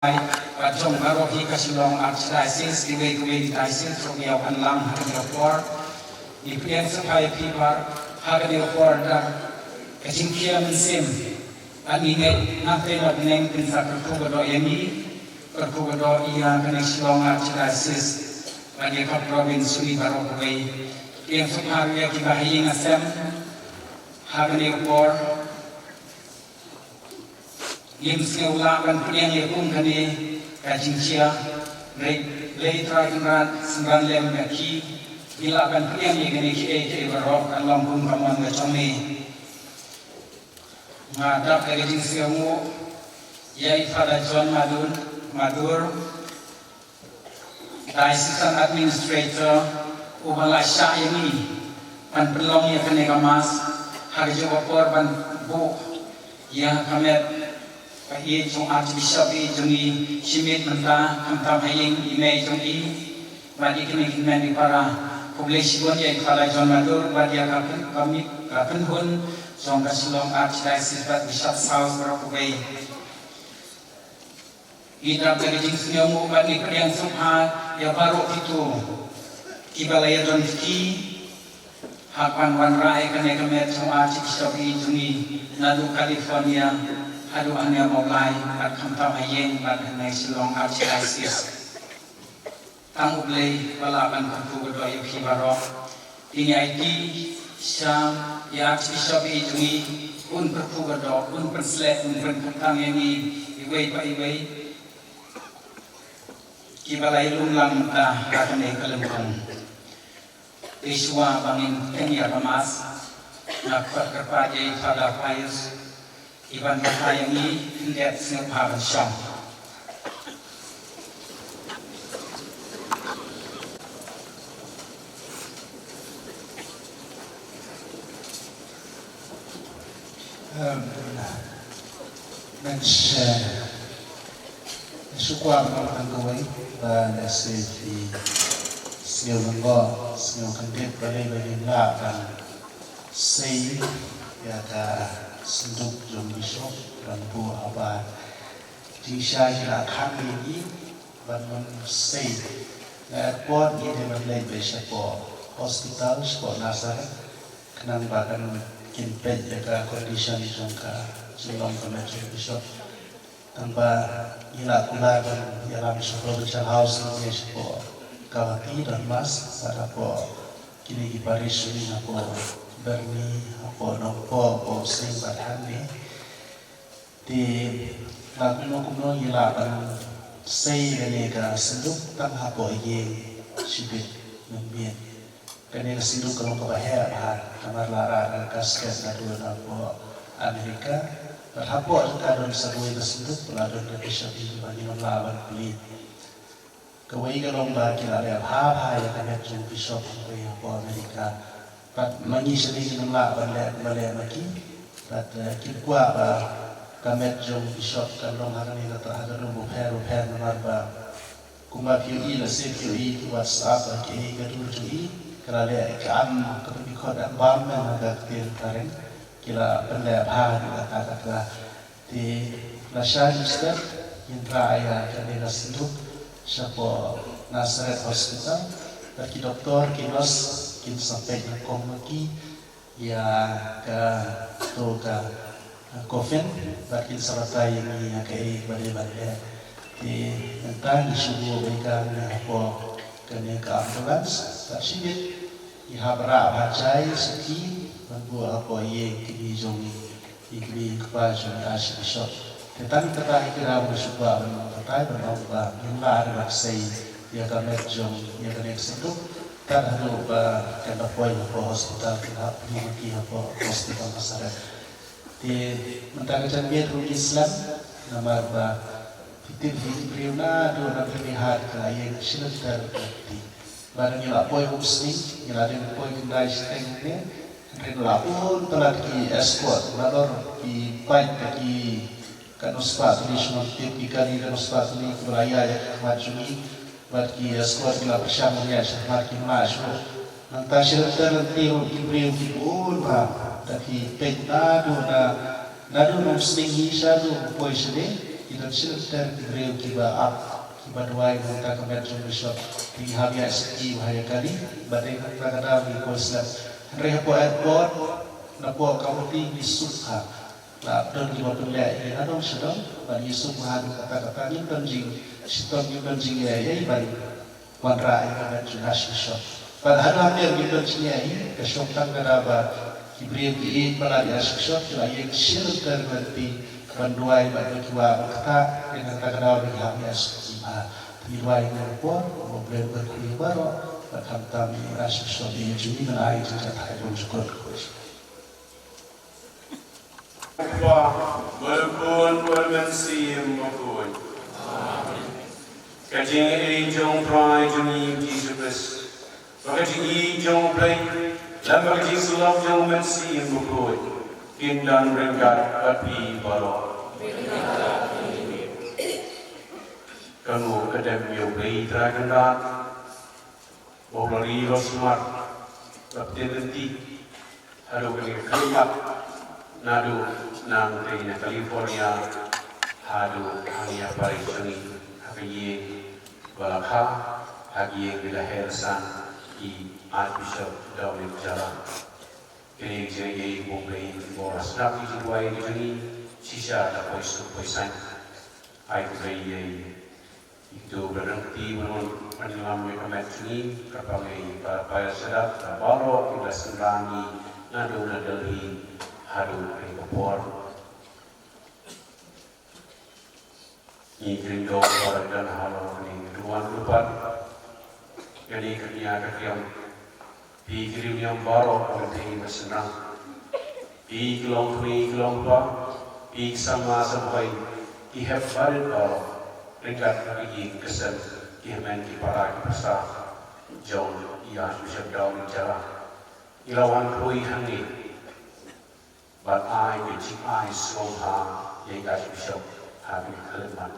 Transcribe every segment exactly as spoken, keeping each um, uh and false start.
Bad jong baroh hi ka Shillong Archdiocese, kiwei kiwei ki diocese ruh ki ïa wanlam ha kane ka por. Ngi pdiang sngewbha ïa phi baroh ha kane ka por da ka jingkhia mynsiem. Bad ngi ngeit nangta na bneng kin sa kyrkhu kyrdoh ïa ngi, kyrkhu kyrdoh ïa kane Shillong Archdiocese bad ïa ka province jong ngi baroh kawei. Pdiang sngewbha ruh ïa kiba ha ïing ha sem ha kane ka por. Ngim sngew lah ban pdiang ïa kum kane ka jingjia. Hynrei Blei Trai Kynrad synran lem ïa ki. Ngi lah ban pdiang ïa kane kiei kiei baroh kan long kum ka mon ka jong me. Nga dap da ka jingsngewnguh ïa i Father John Madur, Madur, Diocesan Administrator, uba la shah ïa ngi ban pynlong ïa kane ka Mass ha kajuh ka por ban buh ïa ka met ka ïeit jong Archbishop ïeit jong ngi, shimet mynta khamtam ha ïing i mei jong i bad ïa kine ki hynmen ki para. Khublei shibun ïa i Father John Madur bad ïa ka pyn-, ka mi-, ka pynhun jong ka Shillong Archdiocese bad Bishop's House baroh kawei. Ngi dap da ka jingsngewnguh bad ngi pdiang sngewbha ïa baroh kito kiba la ïadon ki ha kaba wanrah ïa kane ka met jong Archbishop ïeit jong ngi naduh California haduh hangne Mawlai bad khamtam ha ïing bad hangne Shillong Archdiocese. Tang U Blei ba lah ban kyrkhu kyrdoh ïa phi baroh. Te ngi aiti sha ïa Archbishop ïeit jong ngi, un kyrkhu kyrdoh, un pynsleh, un pynkyntang ïa ngi iwei pa iwei kiba la ïalum lang mynta ha kane ka lympung. Te shuwa ba ngin pdiang ïa ka Mass, nga khot kyrpad ïa i Father Pius, iban batai ïa ngi khyndiat sngewbha ban shong. Em, men sha, shu kwah ban ong tang kawei, ba lehse phi sngew lyngngoh, sngew kyndit, balei ba ngim lah ban sei ïa ka synduk jong Bishop ban buh haba jingshisha ki la khang ïa ngi ban wan sei. Na airport ngi dei ban leit beit shapoh hospital, shapoh Nazareth, khnang ba kan kin peit ïa ka condition jong ka jinglong ka met jong Bishop. Tang ba ngi la kular ban ïalam sha Provincial House ne shapoh Guwahati, Donbas, bad hapoh kine ki parish ne hapoh Byrni, hapoh Nongpoh, hapoh Sing bad hangne. Te la kumno kumno ngi lah ban sei kane ka synduk tang hapoh ïing shibit mynmiet. Kane ka synduk ka long kaba heh bha, namar la rah ka casket naduh na hapoh America. Bad hapoh jong ka don sa kawei ka synduk ba la don ka Bishop ïeit ba ngim lah ban plie. Kawei ka long ba ki la leh bha bha ïa ka met jong Bishop hynrei hapoh America. Bad ma ngi shane ngim lah ban leh kumba leh ma ki. Bad, eh, kim kwah ba ka met jong Bishop kan long ha kane ka, ha ka dur bapher bapher namar ba kumba phi ïohi, lehse phi ïohi ki WhatsApp, eh, ki, ka dur jong i ka la leh, ka am ka pyndikot, eh, bam, eh, ha ka ktien phareng. Ki la pynleh bha ïa kata kata. Te lashai mynstep ngin rah ïa kane ka synduk shapoh Nazareth Hospital. Bad ki doktor ki nurse kin sa peit nyngkong ma ki ïa kato ka coffin bad kin sa batai ïa ngi ïa kaei ba dei ban leh. Te mynta ngi shu buh beit ïa ka ngi hapoh kane ka ambulance bad shibit ngi hap rah bha jai suki ban buh hapoh ïing kmie jong ngi. Ïa kmie kpa jong Archbishop. Te tang kata hi kira ba shu kwah ban batai ban ong ba ngim lah ban sei ïa ka met jong ïa kane ka synduk. Tad haduh ba kan da poi hapoh hospital, kin hap plie ma ki hapoh hospital Nazareth. Te mynta ka janmiet ruh ngi slem namar ba phi tip hi ki briew naduh na Byrnihat ka la ïeng shilynter ka kti. Bad ngi la poi umsning, ngi la dei ban poi khyndai shiteng ne, hynrei la bun palat ki escort, nalor ki bike bad ki katno spah tylli shu ngam tip, ki kali katno spah tylli kiba la ïaid ha khmat jong ngi, bad ki escort ki la pyrshang ban ïaid sha khmat kim lah shuh. Nangta sha lynter lynti ruh ki briew ki bun bha, da ki peit naduh na, naduh na umsning hi shaduh poi shane. Ki don shilynter ki briew kiba ap, kiba duwai na ka bynta ka met jong u Bishop. Te ngi hap ïa sngewthuh ba ha ïa kali, ba dei na ka bynta ka daw ngi khuslem. Hynrei hapoh airport, napoh ka mawti ngi suk ha. La don kiba pynleh ïa na dong sha dong, ba ngi suk ha, na ka bynta kata ngim don jingshitom, ngim don jingïaid ban wanrah ïa ka met jong u Archbishop. Bad haduh mynta ngim don jingïaid, ka shong tang ka daw ba ki briew ki ïeit palat ïa u Archbishop, ki la ïeng shilynter ban peit, ban duwai, bad ba ki wan ban ktah, ïa kata ka daw ba ngi hap ïa u Archbishop. Te ngi duwai ïa ka por, ba U Blei un kyrkhu ïa baroh, bad khamtam ïa u Archbishop ïa jong ngi ban ai jingkyrkhu ïa u Archbishop. Kpa, bad u Khun, bad u Mynsiem Bakhuid. Ka jingïeit jong u Trai jong ngi u Jisu Khrist, bad ka jingïeit jong U Blei, lem bad ka jingsyllok jong u Mynsiem Bakhuid, kin don ryngkat bad phi baroh. Ka nguh ka dem ïa U Blei Trai Kynrad, ba u la ri u la sumar, la pynlynti haduh kane ka khyllipmat, naduh nangtei na California haduh hangne ha parish jong ngi, ha ka ïing ba la kha, ha ka ïing ba la heh la san i Archbishop Dominic Jala. Kane ka jingïeit U Blei ba u la sngap ïa ki jingduwai jong ngi, shisha da poi suk poi saiñ. Ai U Blei ïa i Ito ba dang kti ban wan ban ïalam ïa ka met jong ngi, kyrpang ïa i para pyrshah da baroh kiba la synran ïa ngi naduh na Delhi haduh kane ka por. Ngi kyrdoh ba la dang halor kane ka duwan kyrpad, kane ka nia ka kriam. Phi ki riewniam baroh ba ngi phi ba shynrang. Phi ki long kmie ki long kpa, phi ki samla samhoi, ki hep barit baroh, ryngkat bad ki ïing ki sem, ki hynmen ki para ki pyrsa jong i Archbishop Dominic Jala. Ngi la wan khrui hangne ban ai ka jingai sngewbha ïa i Archbishop ha kane ka khyllipmat.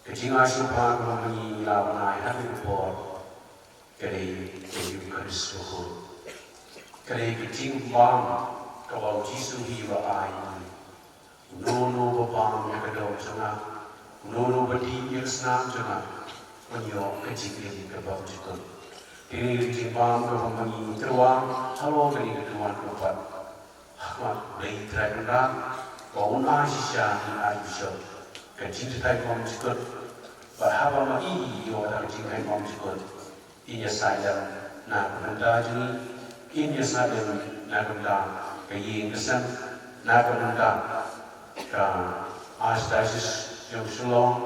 Ka jingai sngewbha kaba ma ngi ngi la ban ai ha kane ka por ka dei ka Eucharist bakhuid. Ka dei ka jingbam kaba u Jisu hi u la ai. Uno uno uba bam ïa ka doh jong nga, uno uno uba dih ïa ka snam jong nga, un ïoh ka jingim ka bymjukut. Kane ka jingbam kaba ma ngi ngi tyrwa halor kane ka duwan kyrpad. Ha khmat U Blei Trai Kynrad ba un ai shisha ïa i Archbishop ka jingtharai bymjukut. Bad haba ma i i ïoh da ka jingtharai bymjukut, in ïasaid lem na ka bynta jong ngi, in ïasaid lem na ka bynta ka ïing ka sem, na ka bynta ka Archdiocese jong Shillong,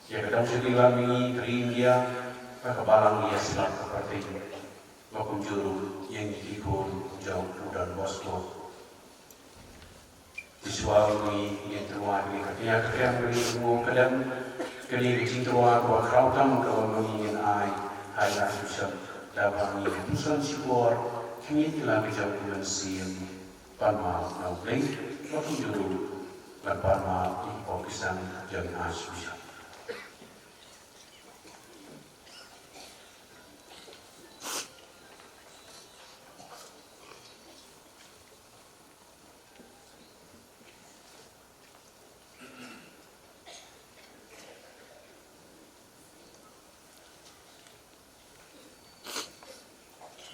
ïa ka dong sha ki lam ngi ka ri India, bad ka balang ïa shlak ka pyrthei. Ba kumjuh ruh ïa ngi ki khun jong u Don Bosco. Te shuwa ngi ïa tyrwa kane ka kñia ka kriang kane ka nguh ka dem, kane ka jingtyrwa kaba khraw tam kaba ma ngi ngin ai ha i Archbishop, da ba ngi ïa pynsan shipor, kñia ki la ka jong u Mynsiem, pan map na U Blei, ba kumjuh ruh ban pan map ïa ki pop ki san jong i Archbishop.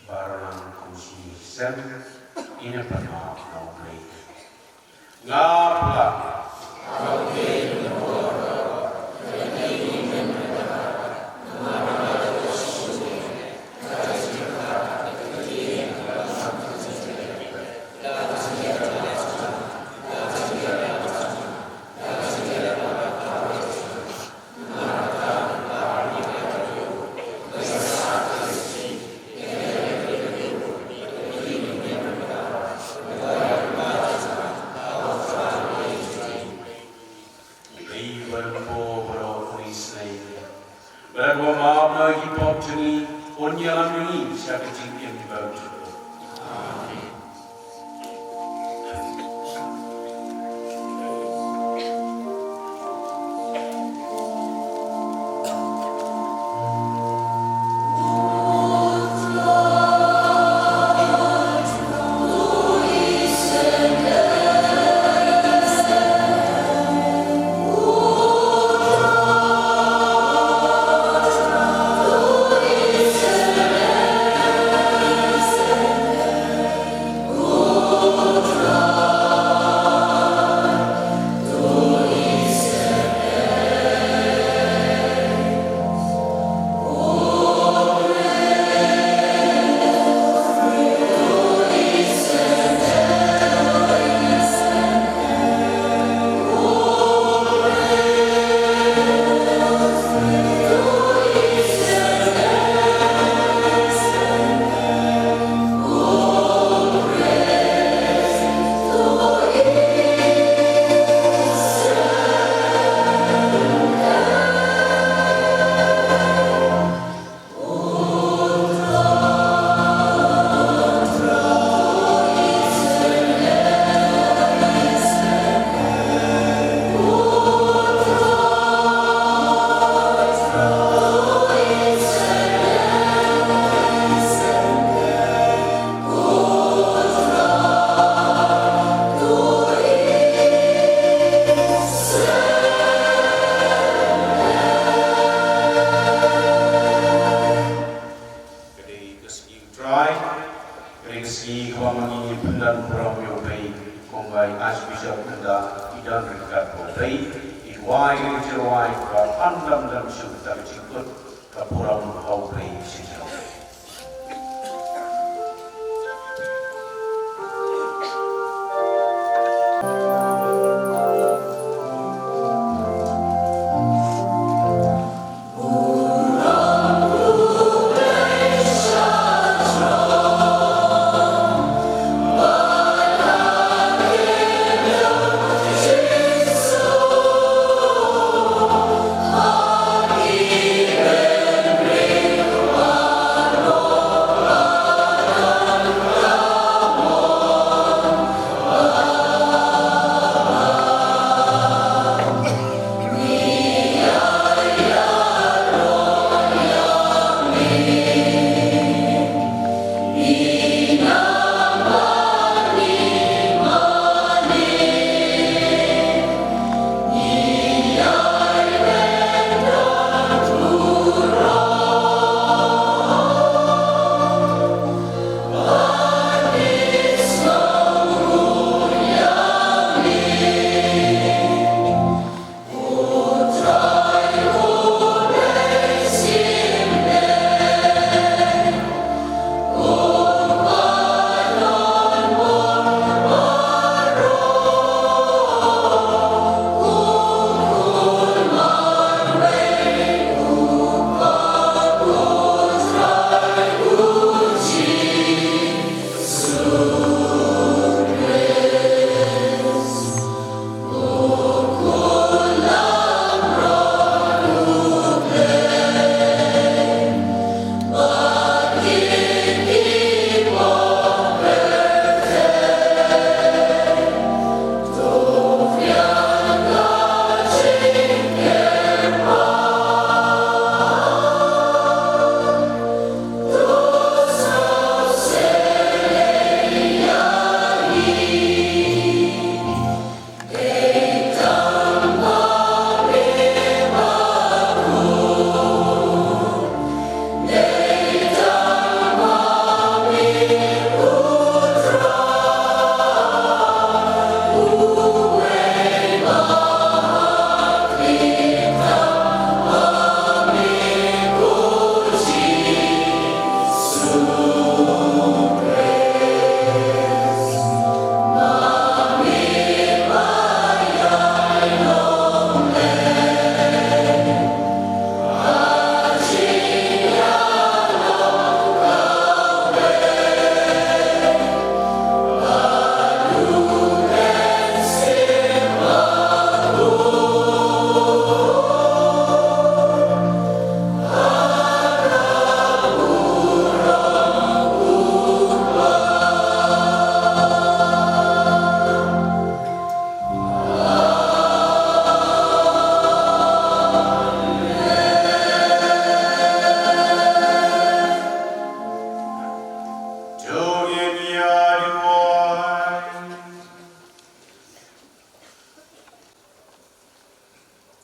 Baroh lang kum shi sem, ïa pynmap na U Blei. Nga pla. Ei, ba don pop baroh khublei shibun. Bad ba map na ki pop jong ngi, un ïalam ïa ngi sha ka jingim ba Wai, wai, wai, ka pan dam dam shu ta ka jingkut ka burom ha U Blei shi jong.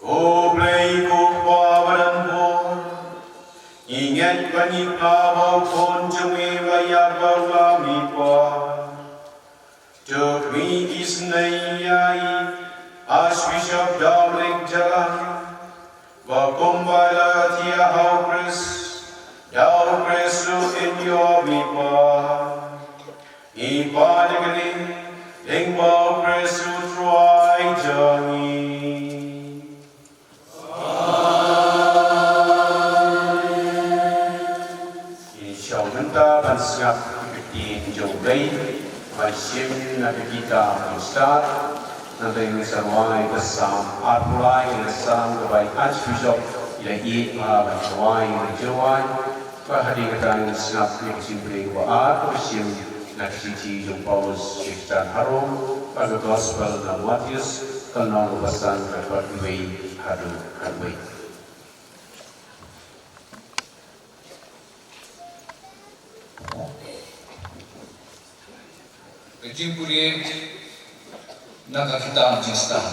Ko Blei ko Kpa ba don bor, ngi ngeit bad ngi kyrpad ba u Khun jong me ba ïap ba u la mih kwah. To khmih isynei ïa i Archbishop Dominic Jalan, ba kumba i la thiah ha U Khrist, da U Khrist ruh in ïoh mih kwah. Ngi pan ïa kane lyngba U Khrist U Trai jong ngi. Ngin shu mynta ban sngap ïa ka ktien jong U Blei, ban shim na ka kitab Jingstad. Nangta ngin sa rwai ka Salm arphew lai, ka Salm kaba i Archbishop i la ïeit ba ban rwai ïa ka jingrwai. Bad hadien kata ngin sngap ïa ka jingpyni kaba ar kaba shim na ka shithi jong u Paulus sha ki Khristan ha Rom, bad ka Gospel na u Mathaios, ka lynnong kaba san, ka dkhot khatwei haduh khatwei. Ka jingpule na ka kitab Jingstad.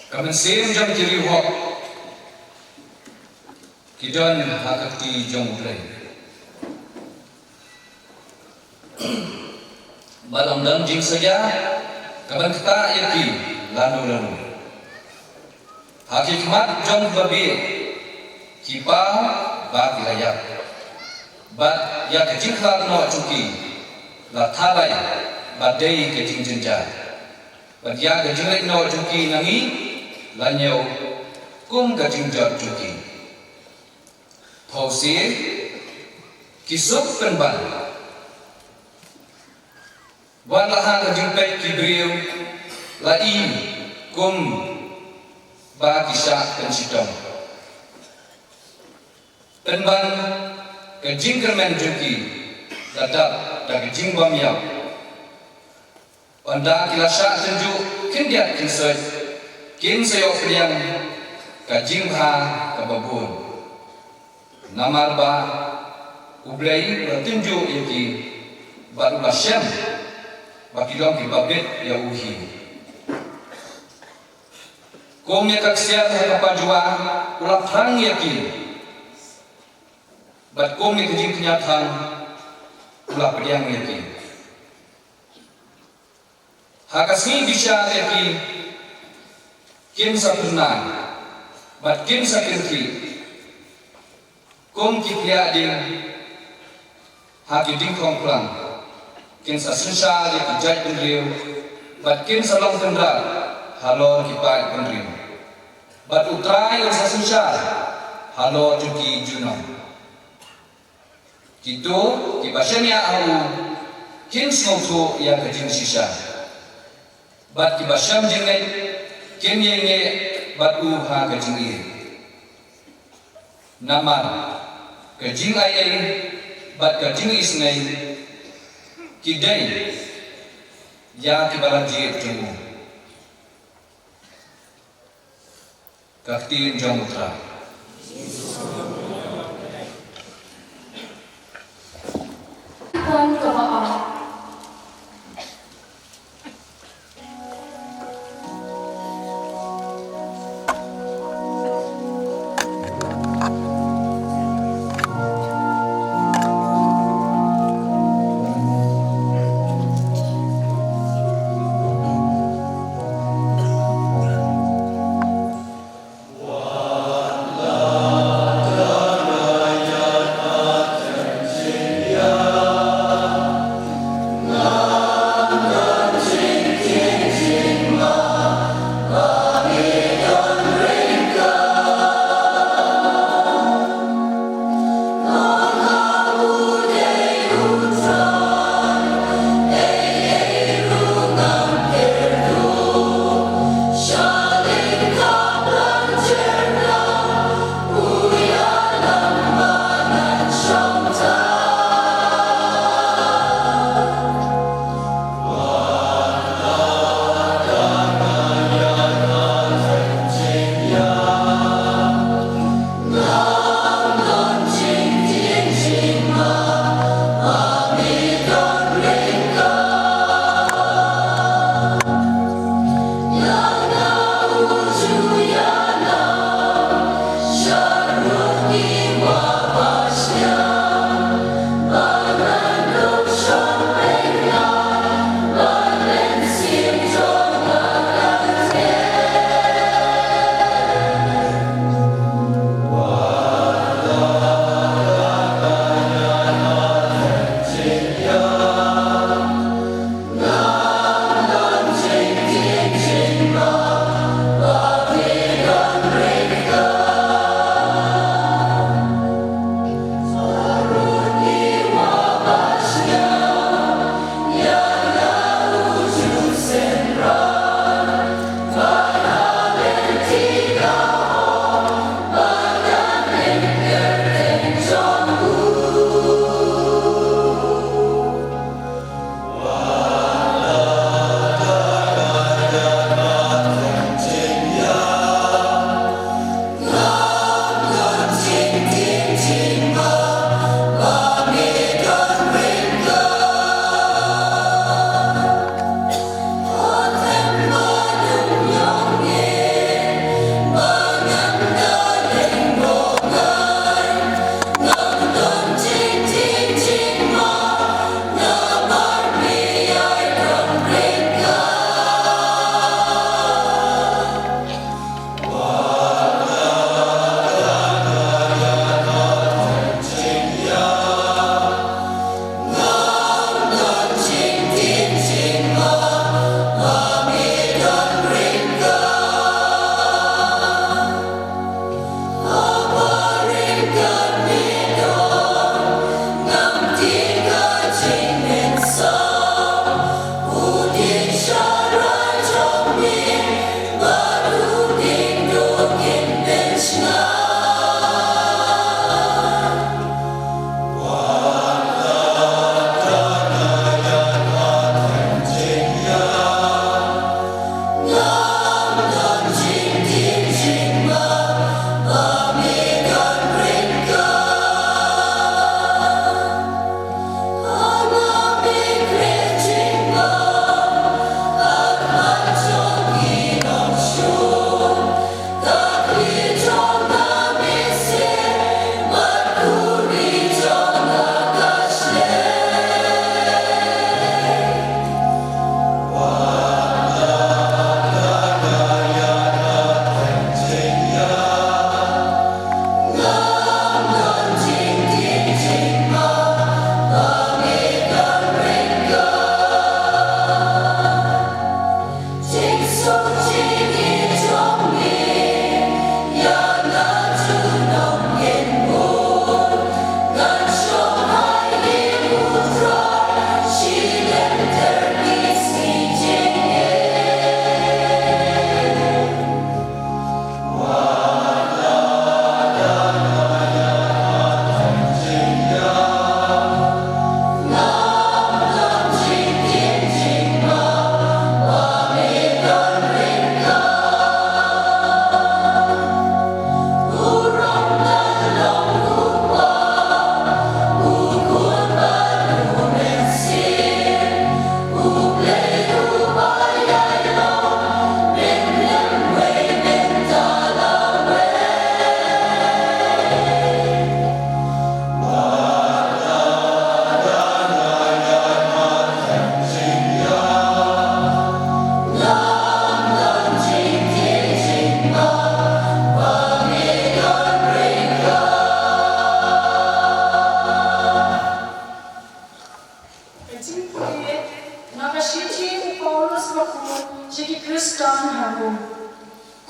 Ka mynsiem jong ki riewhok ki don ha ka kti jong U Blei. Bad ym don jingsaja ka ban ktah ïa ki lano lano. Ha ki khmat jong babieit ki paw ba ki la ïap, bad ïa ka jingkhlad noh jong ki la tharai ba dei ka jingjynjar, bad ïa ka jingleit noh jong ki na ngi la ñiew kum ka jingjot jong ki. Phewse, ki suk pynban. Wat la ha ka jingpeit ki briew la i kum ba ki shah pynshitom. Pynban ka jingkyrmen jong ki la dap da ka jingbym ïap. Ynda ki la shah tynjuh khyndiat khynsoit, kin sa ïoh pdiang ka jingbha kaba bun. Namar ba U Blei u la tynjuh ïa ki, bad u la shem ba ki long kiba bit ïa u hi. Kum ïa ka ksiar ha ka pajua u la phrang ïa ki, bad kum ïa ka jingkñia thang u la pdiang ïa ki. Ha ka sngi bishar ïa ki, kin sa pynai bad kin sa kynthih. Kum ki pliah ding ha ki ding khong plang, kin sa synshar ïa ki jaitbynriew bad kin sa long tynrai halor ki paidbynriew. Bad U Trai un sa synshar halor jong ki junom. Kito kiba shaniah ha u kin sngewthuh ïa ka jingshisha, bad kiba shem jingngeit kin ïeng bad u ha ka jingïeit. Namar ka jingaiei bad ka jingisynei ki dei ïa kiba la jied jong u. Ka ktien jong U Trai.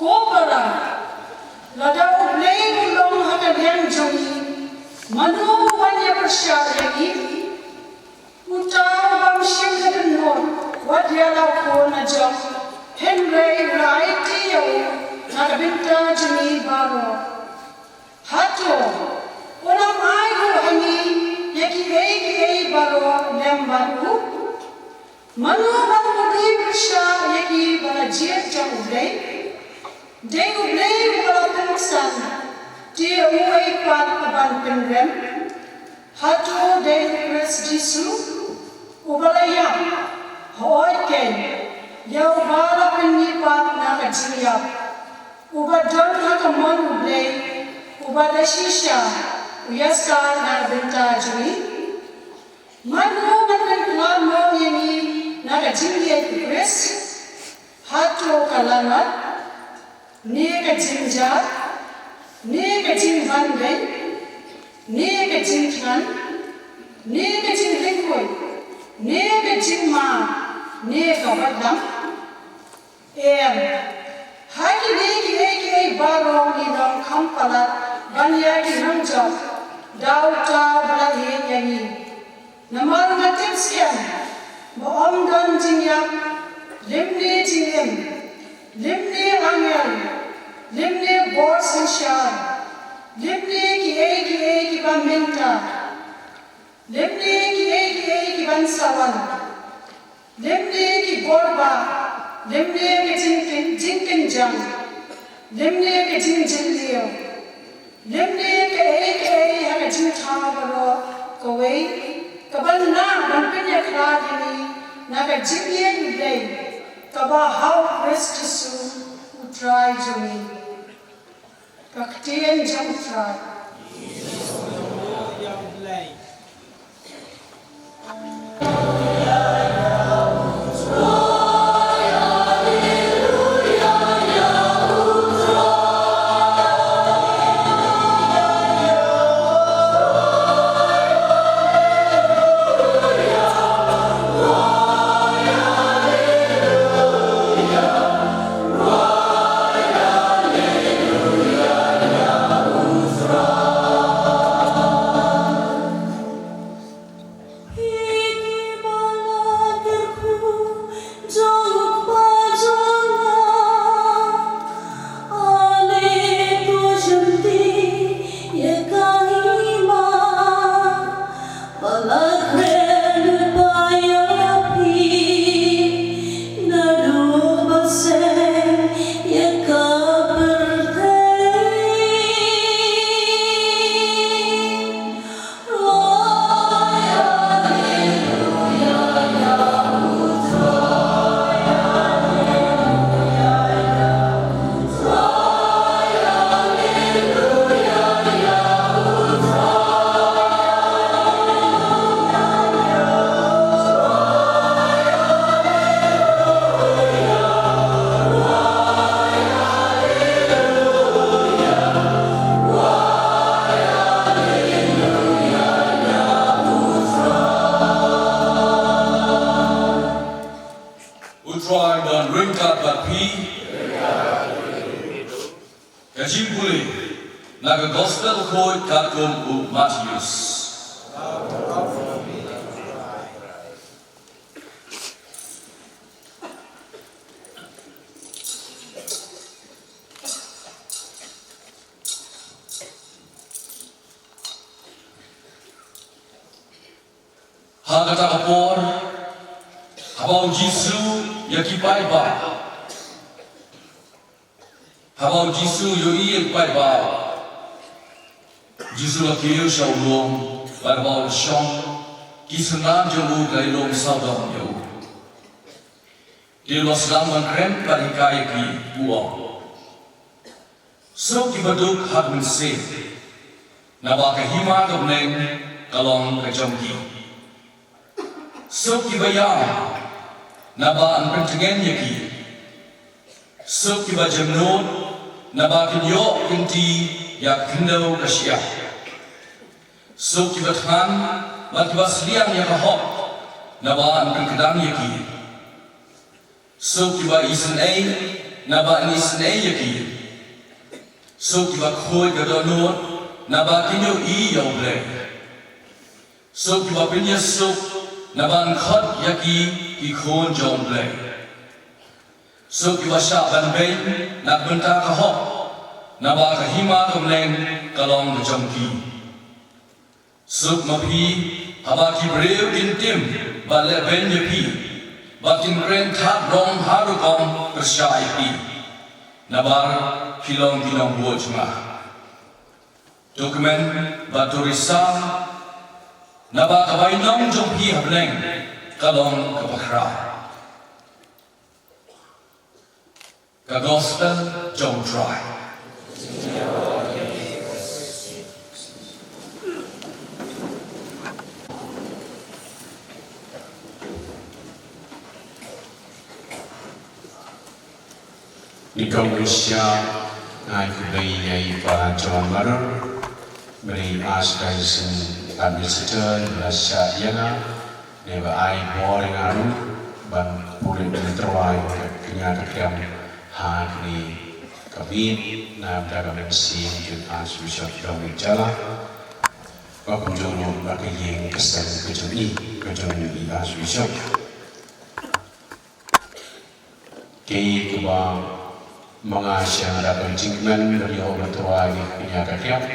Ko para, lada U Blei u long ha ka liang jong ngi, mano u ban ïa pyrshah ïa ngi? Uta u bym shym la don, wat ïa la u khun na jong, hynrei u la aiti ïa u na ka bynta jong ngi baroh. Hato u nang ai ruh ha ngi ïa kiei kiei baroh lem bad u? Mano ban pyrshah ïa ki ba la jied jong U Blei? Dei U Blei uba la pynksan, te uei pat uban pynrem? Hato dei U Khrist Jisu uba la ïap? Hooid keiñ, ïa uba la pynmih pat na ka jingïap, uba don ha ka mon U Blei, uba da shisha u ïasaid na ka bynta jong ngi. Mano ban pynkhlad noh ïa ngi na ka jingïeit U Khrist? Hato ka lanot, ne ka jingjia, ne ka jingbandei, ne ka jingthngan, ne ka jinglyngngoh, ne ka jingma, ne ka watlam? Em, ha kine kiei kiei baroh ngi long kham palat ban ïa ki nongjop da uta uba la ïeit ïa ngi. Namar nga tip skhem ba ym don jingïap, lymne jingim, lymne angel, lymne bor synshar, lymne kiei kiei kiba mynta, lymne kiei kiei kiban sa wan, lymne ki bor bah, lymne ka jingkyn-, jingkynjang, lymne ka jingjylliew, lymne kaei kaei ha ka jingthaw baroh kawei, kaban lah ban pynïakhlad ïa ngi na ka jingïeit U Blei kaba ha U Khrist Jisu U Trai jong ngi. Ka ktien jong U Trai. U Trai un don ryngkat bad phi. Ka jingpule na ka Gospel khuid katkum u Mathaios. Ha kata ka por, haba u Jisu ïa ki paidbah, haba u Jisu u ïohi ïa ki paidbah, u Jisu u la kiew sha u lum, bad haba u la shong, ki synran jong u ki la ïalum sawdong ïa u. Te u la sdang ban kren bad hikai ïa ki, u ong: Suk kiba duk ha ka mynsiem, naba ka hima ka bneng ka long ka jong ki. Suk kiba ïam, naba yn pyntngen ïa ki. Suk kiba jemnud, naba kin ïoh kynti ïa ka khyndew ka shyiap. Suk kiba thngan bad kiba sliang ïa ka hok, naba yn pynkdang ïa ki. Suk kiba isynei, naba yn isynei ïa ki. Suk kiba khuid ka dohnud, naba kin ïohi ïa U Blei. Suk kiba pynïasuk, naba yn khot ïa ki ki khun jong U Blei. Suk kiba shah ban beiñ na ka bynta ka hok, naba ka hima ka bneng ka long ka jong ki. Suk ma phi haba ki briew kin tim bad leh beiñ ïa phi, bad kin kren thad rong ha rukom pyrshah ïa phi, namar phi long ki nongbud jong nga. To kmen bad to risa, naba ka bainong jong phi ha bneng ka long kaba khraw. Ka Gospel jong U Trai. Nyngkong nyngkong, nga ai khublei ïa i Pa John Marur, ba dei Archdiocese Administrator, ba la shah ïa nga, ne ba ai bor ïa nga ruh ban pule ïa ka tyrwa ïa ka kñia ka thiang ha kane ka miet na ka bynta ka mynsiem jong Archbishop Dominic Jala, ba kumjuh ruh bad ka ïing ka sem ka jong i, ka jong i Archbishop. Kaei kaba ma nga sha nga da ka jingkmen ban ïoh ban tyrwa ïa ka kñia ka thiang.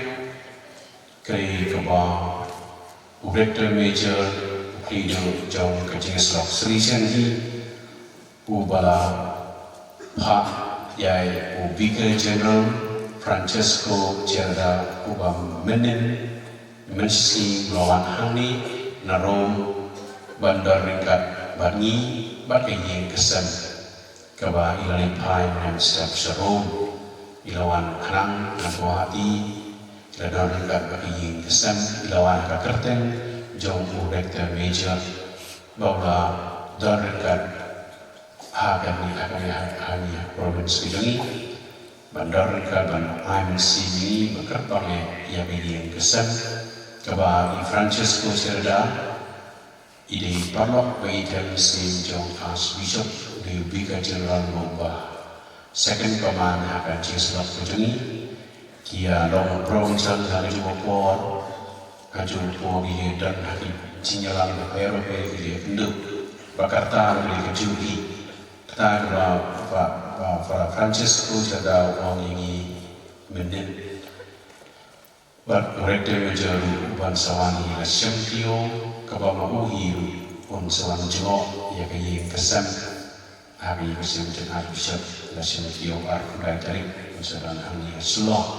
Kaei kaba u Rector Major, u khlieh jong ka jingïasyllok Salesian hi, uba la phah ïa u Vicar General Francesco Cerda, uba mynnin mynshisngi u la wan hangne na Rome ban don ryngkat bad ngi bad ka ïing ka sem kaba i la leit phai mynstep sha Rome. I la wan khnang na Guwahati, i la don ryngkat bad ka ïing ka sem, i la wan ha ka kyrteng jong u Rector Major, ba u la don ryngkat ha kane, ha kane, ha kane, ha province ka jong ngi, ban don ryngkat ban ai mynsiem ïa ngi, ban kyrpang ïa ka ïing ka sem, kaba i Francesco Cerda, i dei paralok ba i dei mynsiem jong Archbishop, u dei u Vicar General, mo ba second command ha ka jingïasyllok ka jong ngi. Ki ïa long provincial ha kajuh ka por, kajuh ka por ki ïa don ha ki jingïalang bapher bapher, ki ïa kynduh ba kata ka dei kajuh hi. Kata kaba, ba, ba, ba Francesco Cerda u ong ïa ngi mynnin. Bad u Rector Major ruh u ban sa wan hi la shem kyiuh, kaba ma u hi ruh un sa wan jngoh ïa ka ïing ka sem. Ha ka ïing ka sem jong Archbishop la shem kyiuh, arphew lai tarik un sa don hangne ha Shillong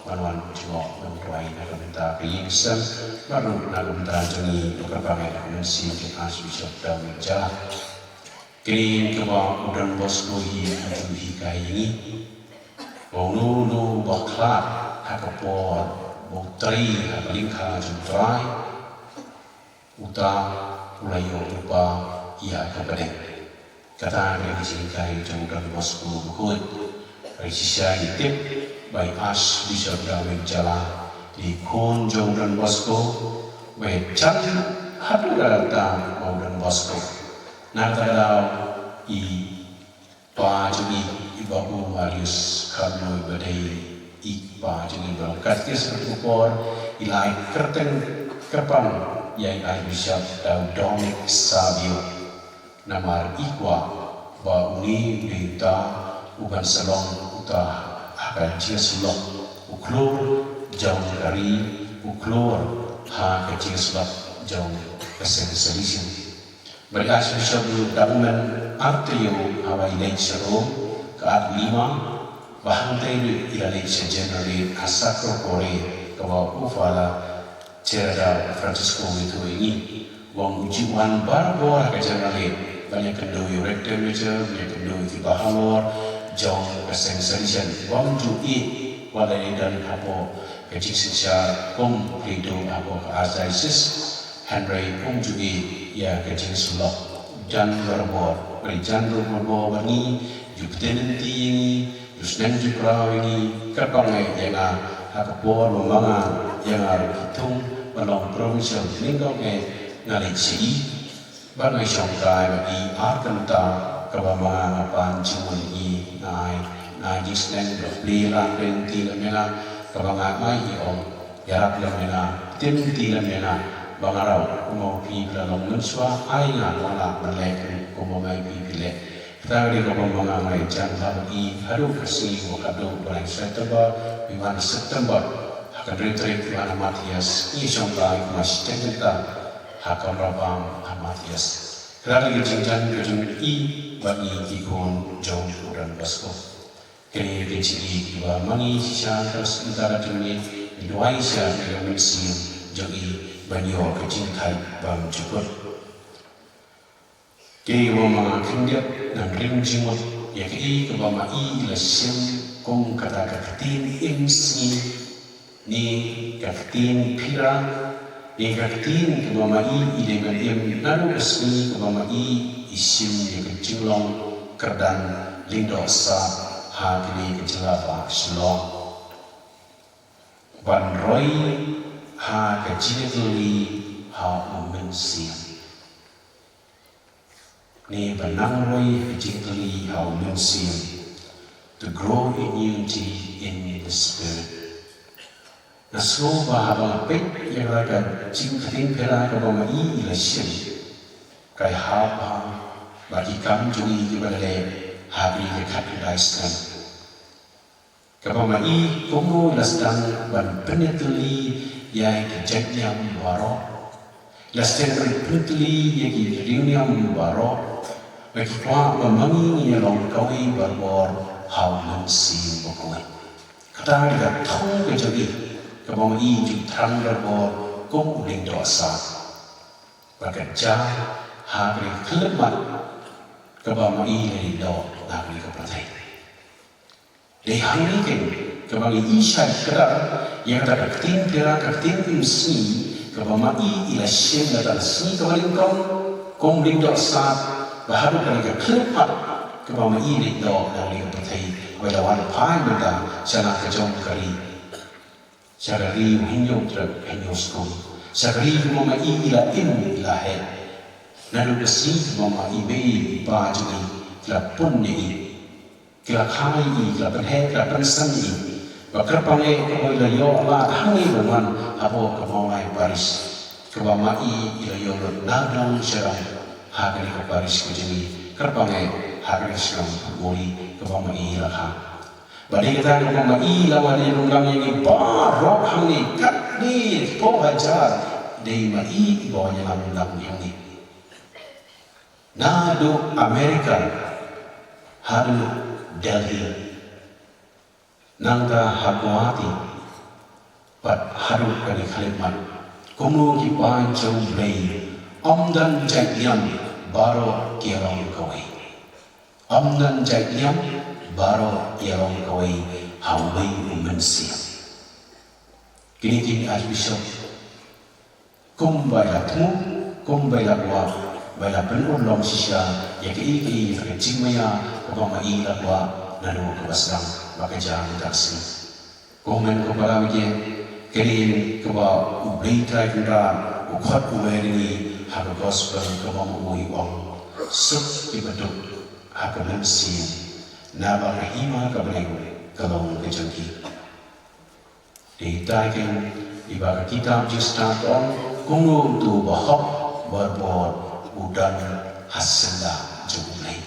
ban wan jngoh ban duwai na ka bynta ka ïing ka sem, bad ruh na ka bynta jong ngi, ka bynta ka mynsiem jong Archbishop Dominic Jala. Kane kaba u Don Bosco hi, u ju hikai ïa ngi ba uno uno uba khlad ha ka por ba u trei ha ka lyngkha jong U Trai, uta u la ïoh lypa ïa ka pdeng. Kata ka dei ka jinghikai jong u Don Bosco bakhuid. Hynrei shisha ngi tip ba i Archbishop Dominic Jala i khun jong u Don Bosco, ba ïa jan haduh katta ba u Don Bosco. Na kata ka daw i pa jong ngi, i Babu Marius Kharnoi, ba dei i pa jong ngi ba long katekist ha kata ka por, i la ai kyrteng kyrpang ïa i Archbishop da u Dominic Savio. Namar i kwah ba une u dei uta uban sa long uta ha ka jingïasyllok u khlur jong ka ri, u khlur ha ka jingïasyllok jong ka seng Salesian. Bad i Archbishop ruh da u myn artaïew haba i leit sha Rome, ka at Lima, bad hangtei ruh i la leit sha Generalate ha Sacro Cuore, kaba u Father Cerda Francisco u ïathuh ïa ngi. U ong u ju wan barabor ha ka Generalate ban ïakynduh ïa u Rector Major, ban ïakynduh ïa ki bahalor jong ka seng Salesian. U ong u ju ïeh wat la i don hapoh ka jingsynshar kum u khlieh duh hapoh ka Archdiocese. Hynrei um ju ïeh ïa ka jingïasyllok. Jan barabor, bad i jan ruh barabor bad ngi, ju pynthikna ïa ngi, ju sneng ju khraw ïa ngi, kyrpang eh ïa nga ha ka por ba ma nga ïa nga ruh ki thung ban long provincial, nyngkong eh nga leit sha i bad nga shongkai bad i ar kynta, Kaba ma nga nga pan jingmut ïa i, nga ai, nga ai jingsneng ba plie la pynti lem ïa nga, kaba nga ai i ong, ïarap lem ïa nga, pynti lem ïa nga, ba nga rau, kumba phi la long mynshuwa, ai nga, ba nga ban leh kumba ma phi phi leh. Kata ka dei kaba ma nga nga ai jan ba i, haduh ka sngi ba khatduh ba lai September, wi wan September, ha ka hynriew tarik wi wan ha Matthias, i shong lai kumba shiteng kynta, ha kamra bam ha Matthias. Kata ka dei ka jingjan ka jong i bad ngi ki khun jong u Don Bosco. Kane ka jingïeit kaba ma ngi shisha ka rah mynta ka jong ngi, ngi duwai sha ka Mynsiem jong i ban ïoh ka jingthait bymjukut. Kaei kaba ma nga khyndiat ngan ring jingmut ïa kaei kaba ma i la shim kum kata ka ktien im sngi, ne ka ktien phira, ne ka ktien kaba ma i i dei ban im naduh ka sngi kaba ma i i shim ïa ka jinglong kyrdan lyngdoh sap ha kane ka jylla ba Shillong. Ban roi ha ka jingïatylli ha u Mynsiem. Ne ban nang roi ha ka jingïatylli ha u Mynsiem. To grow in unity in the Spirit. Nga sngew ba haba nga peit ïa ka jingkyrdan phira kaba ma i i la shim, ka ïahap bha bad ki kam jong i kiba la leh ha kine ki khatkhyndai snem. Kaba ma i kumno i la sdang ban pynïatylli ïa ki jait niam baroh. La sdang ban pynïatylli ïa ki riewniam baroh. Ba ki kwah ba ma ngi ngin ïa long kawei barabor ha u Mynsiem Bakhuid. Kata ka dei ka thong ka jong i, kaba ma i ju thrang barabor kum u lyngdoh sap. Ba ka jia ha ka khyllipmat kaba ma i la lyngdoh na ka pyrthei. Dei hangne keiñ kaba ngi i shai kdar ïa kata ka ktien phira, ka ktien im sngi, kaba ma i i la shim na kata ka sngi kaba nyngkong, kum lyngdoh sap, ba haduh kane ka khyllipmat kaba ma i lyngdoh na kane ka pyrthei, ba i la wan phai mynta sha na ka jong ka ri. Sha ka ri u Hynñiewtrep Hynñiewskum. Sha ka ri kaba ma i i la im i la heh. Naduh ka sngi kaba ma i mei i pa jong i ki la pun ïa i. Ki la kha ïa i, ki la pynheh, ki la pynsan ïa i. Ba kyrpang eh kaba i la ïoh lad hangne ban wan hapoh ka Mawlai Parish. Kaba ma i i la ïoh lut na dong sha dong ha kane ka parish ka jong i. Kyrpang eh ha kane ka shnong Photbury kaba ma i la kha. Ba dei kata kaba ma i la wan ïalumlang ïa ngi baroh hangne, katne ki phew hajar dei ma i iba wan ïalumlang ïa ngi. Naduh America haduh Delhi, nangta ha Guwahati, bad haduh kane ka khyllipmat. Kumno ki paid jong U Blei, ym don jait niam, baroh ki ïalong kawei. Ym don jait niam, baroh ki ïalong kawei ha uwei u Mynsiem. Kine ki Archbishop, kumba i la thmu, kumba i la kwah, ba i la pynurlong shisha ïa kaei kaei ka jingmaïa kaba ma i la kwah naduh kaba sdang ba ka jia mynta ka sngi. Ko hynmen ko para, ïa kane kaba U Blei Trai Kynrad u khot u wer ïa ngi ha ka gospel kaba ma u ong, suk kiba duk ha ka mynsiem, naba ka hima ka bneng ka long ka jong ki. Dei ita keiñ iba ka kitab Jingstad ka ong, kumno uto uba hok barabor u don ha syndah jong U Blei.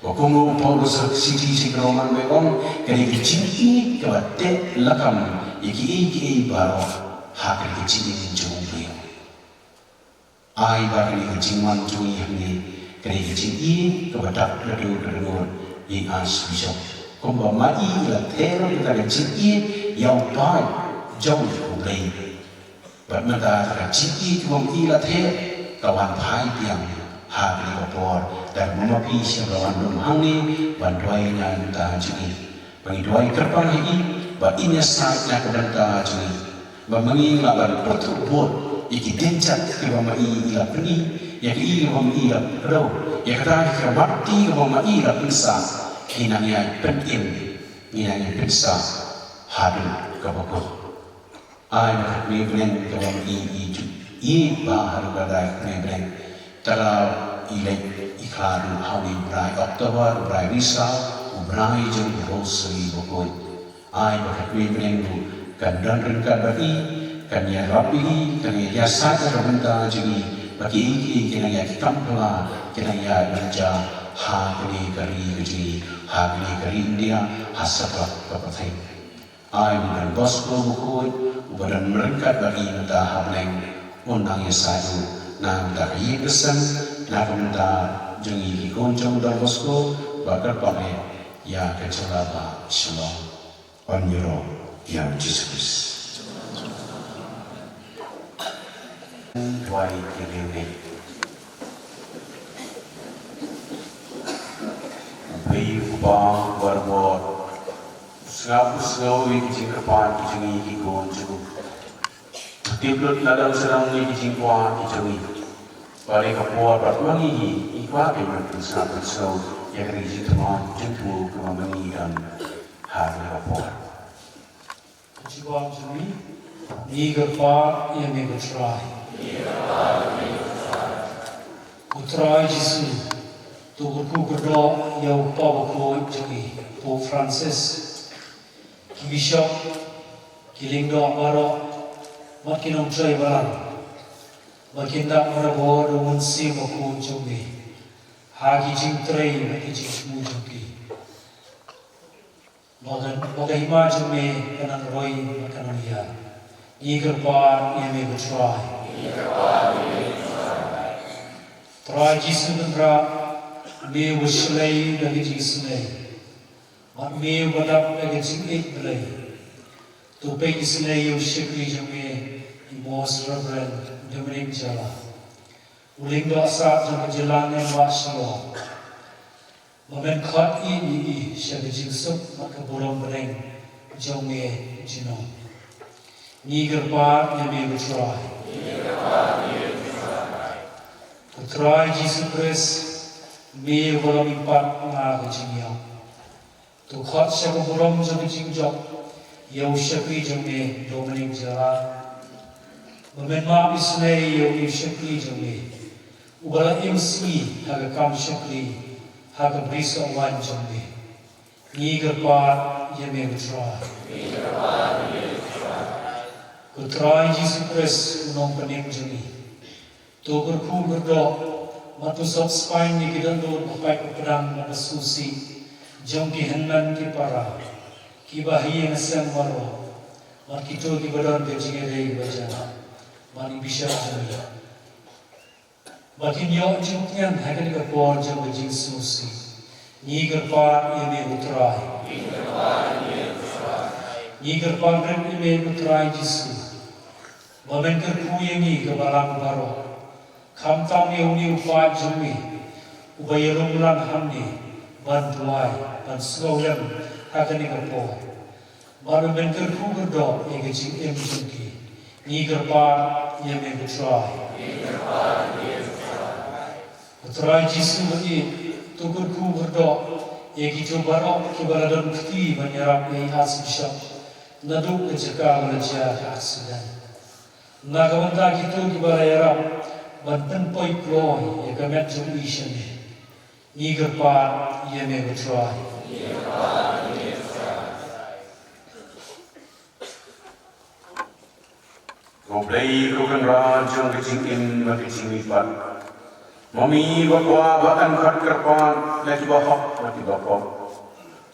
Ba kumno u Paulus ha ka shithi sha ki Rom ba ong, ka dei ka jingïeit kaba teh lakam ïa kiei kiei baroh ha ka dei ka jingim jong U Blei. Ai ba kane ka jingwan jong ngi hangne ka dei ka jingïeit kaba dap naduh ka dohnud ïa i Archbishop. Kumba ma i i la theh ïa kata ka jingïeit ïa u paid jong U Blei. Bad mynta ka jingïeit kaba ma i i la theh ka wan phai biang ha kane ka por, da kaba ma phi shym la wan lum hangne ban duwai na ka bynta jong ngi. Ba ngi duwai kyrpang ha i, ba in ïasaid na ka bynta jong ngi. Ba ma ngi lah ban pyrthuh bud ïa ki dieng jait kiba ma i i la pyni, ïa ki i kiba ma i i la pyrdo, ïa kata ki kyrpang kaba ma i i la pynsah, ngi nang ïai pynim, ngi nang ïai pynsah haduh kaba kut. Ai ba ka Kmie bneng kaba ma i i ju ïeit bha haduh katta ka Kmie bneng. Tang ba i leit I kha ruh ha une u bnai October, u bnai Risaw, u bnai jong u Rosary bakhuid. Ai ba ka kmie bneng ruh kan don ryngkat bad ngi, kan ïarap ïa ngi, kan ïa ïasaid na ka bynta jong ngi, ba kiei kiei ki nang ïa ki kam phylla ki nang ïa ban jia ha kane ka ri ka jong ngi, ha kane ka ri India, ha satlak ka pyrthei. Ai u Don Bosco bakhuid uba don ryngkat bad ngi mynta ha bneng, un nang ïasaid ruh na ka bynta ka ïing ka sem, na ka bynta jong ngi ki khun jong u Don Bosco, bad kyrpad ïa ka jylla ba Shillong. Ban ïaroh ïa u Jisu Khrist. Duwai ki riewngeit. Hei u Kpa barabor, sngap u sngew ïa ki jingkyrpad ki jong ngi ki khun jong u. Tip lut na dang sdang ïa ki jingkwah ki jong ngi. Bad ïa ka por bad ma ngi hi, ngi kwah ban pynsngap pynsngew ïa ka jingthmu jingthmu kaba ma ngi don ha kane ka por. Ka jingkwah jong ngi, ngi kyrpad ïa me ko Trai. U Trai Jisu, to kyrkhu kyrdoh ïa u Kpa bakhuid jong ngi, Pope Francis, ki bishop, ki lyngdoh baroh, bad ki nongtrei balang, ba kin da barabor da u Mynsiem Bakhuid jong me ha ki jingtrei bad ki jingthmu jong ki. Ba ka, ba ka hima jong me ka nang roi bad ka nang hiar. Ngi kyrpad ïa me ko Trai. Trai Jisu Kynrad, me uba shlei da ka jingisynei, bad me uba dap da ka jingïeit Blei, to peit isynei ïa u shakri jong me, i Most Reverend Dominic Jala, u lyngdoh sah jong ka jylla Nongbah Shillong, ba men khot ïa i sha ka jingsuk bad ka burom bneng jong me junom. Ngi kyrpad ïa me ko Trai. Ko Trai Jisu Khrist, me uba long i pat na ka jingïap, to khot sha ka burom jong ka jingjop ïa u shakri jong me Dominic Jala, ba men map isynei ïa u shakri jong me, uba la im sngi ha ka kam shakri ha ka brisoh waiñ jong me. Ngi kyrpad ïa me ko Trai. Ko Trai Jisu Khrist, u Nongpynim jong ngi, to kyrkhu kyrdoh bad to sop spaiñ ïa ki dohnud ba pait ba pdang bad ba sngewsih jong ki hynmen ki para, kiba ha ïing ha sem baroh, bad kito kiba don ka jingïadei ba jan, bad i bishop jong ngi, ba kin ïoh jingkmen ha kane ka por jong ka jingsngewsih. Ngi kyrpad ïa me ko Trai. Ngi kyrpad rit ïa me ko Trai Jisu, ba men kyrkhu ïa ngi ka balang baroh, khamtam ïa une u paid jong me uba ïalum lang hangne ban duwai, ban sngewlem ha kane ka por. Bad men kyrkhu kyrdoh ïa ka jingim jong ki. Ngi kyrpad ïa me ko Trai. Ko Trai Jisu ba ïeit, to kyrkhu kyrdoh ïa kito baroh kiba la don kti ban ïarap ïa i Archbishop naduh ka jaka ba la jia ka aksiden. Na ka bynta kito kiba la ïarap ban pynpoi kloi ïa ka met jong i sha me, ngi kyrpad ïa me ko Trai. Ko Blei ko Kynrad jong ka jingim bad ka jingmihpat, ma me ba kwah ban khot kyrpad ïa kiba hok bad kiba pop,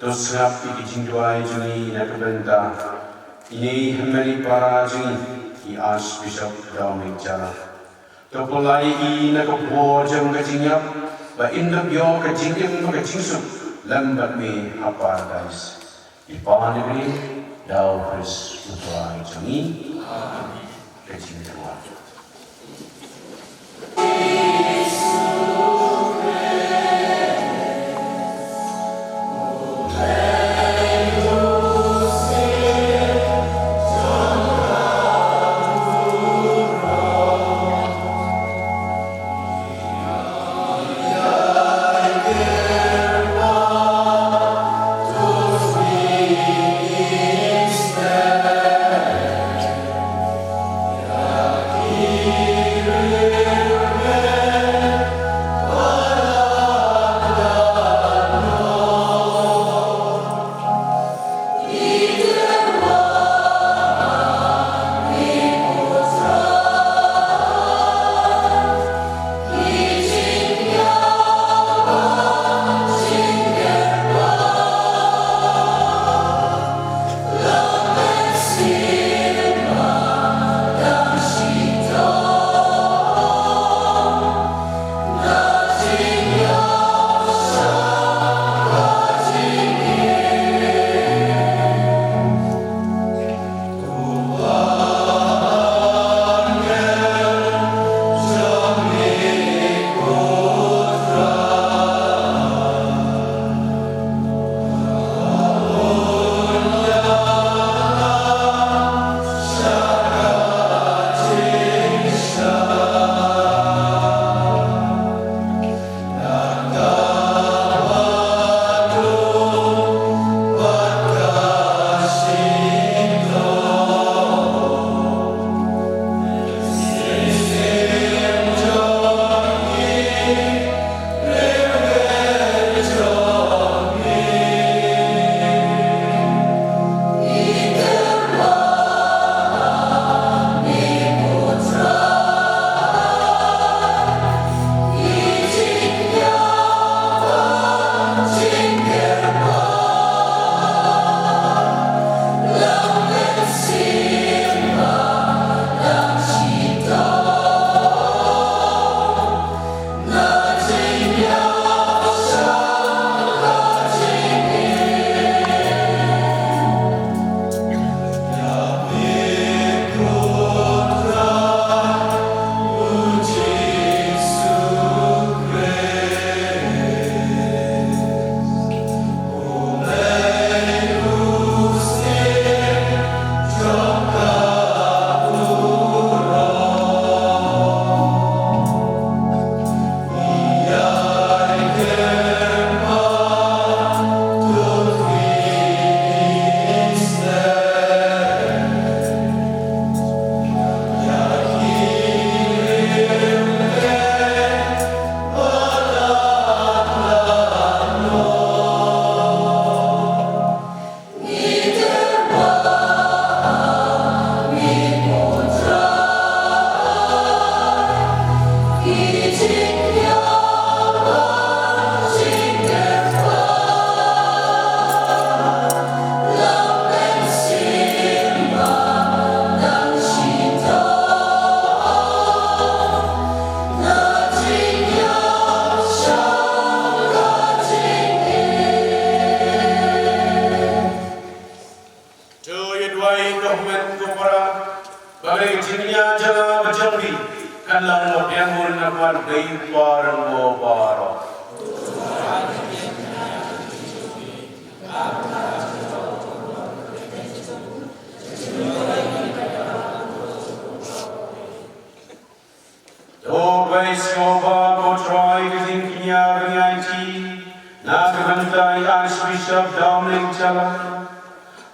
to sngap ïa ki jingduwai jong ngi na ka bynta ine i hynmen i para jong ngi, i Archbishop Dominic Jala. To pynlait ïa i na ka bor jong ka jingïap, ba in dang ïoh ka jingim bad ka jingsuk lem bad me ha Paradais. I pan ïa me da u Khrist u Trai jong ngi. Ka jingduwai. Kumne ko para, ba ka jingïaid jong nga bad jong phi kan long u pdiang bun na ka bynta u Blei u Kpa jong ngi baroh. To peit shuwa ko Trai ka jingkñia ka jingïaid na ka bynta i Archbishop Dominic Jala.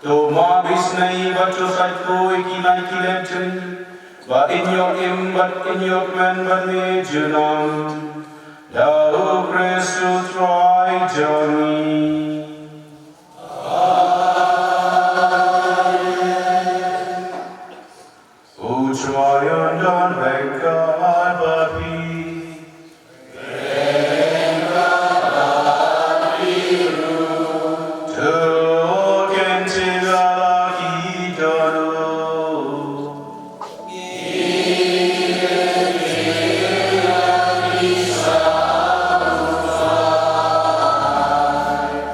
To map isnei bad to saitjoi ki lait ki let jong ngi ba in ïoh im bad in ïoh kmen bad ne junom. Da u Khrist u Trai jong ngi. U Trai un don ryngkat bad phi. To kyntiew la ki dohnud.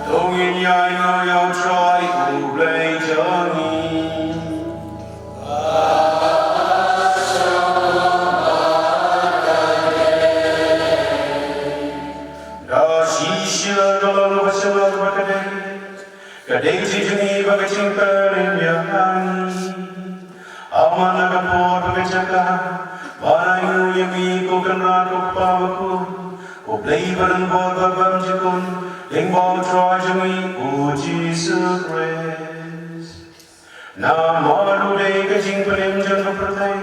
To ngin ïainguh ïa u Trai u Blei jong ngi. Da shisha da long ba shisha ba ka dei, ka dei jong ngi bad ka jingkyrmen ïa ngi. Ïa ma na ka por bad ka jaka ba ngi ïa me ko Kynrad ko Kpa bakhuid, ko Blei ba don bor ba bymjukut, lyngba u Trai jong ngi u Jisu Khrist. Namar u dei ka jingpynim jong ka pyrthei,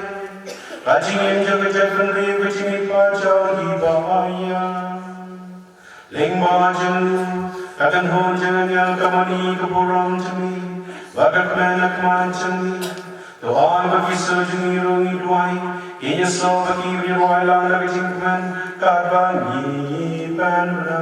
ka jingim jong ka jaitbynriew, ka jingmihpat jong ki bahaïing. Lyngba jong u, ka kynhun jong ka ngi, ka mane ka burom jong ngi, bad ka kmen ka kmen jong ngi. To ai ba ki shu jong ngi ruh ngi duwai, kin ïasoh bad ki ba ngi duwai lang da ka jingkmen, katba ngi pynbna.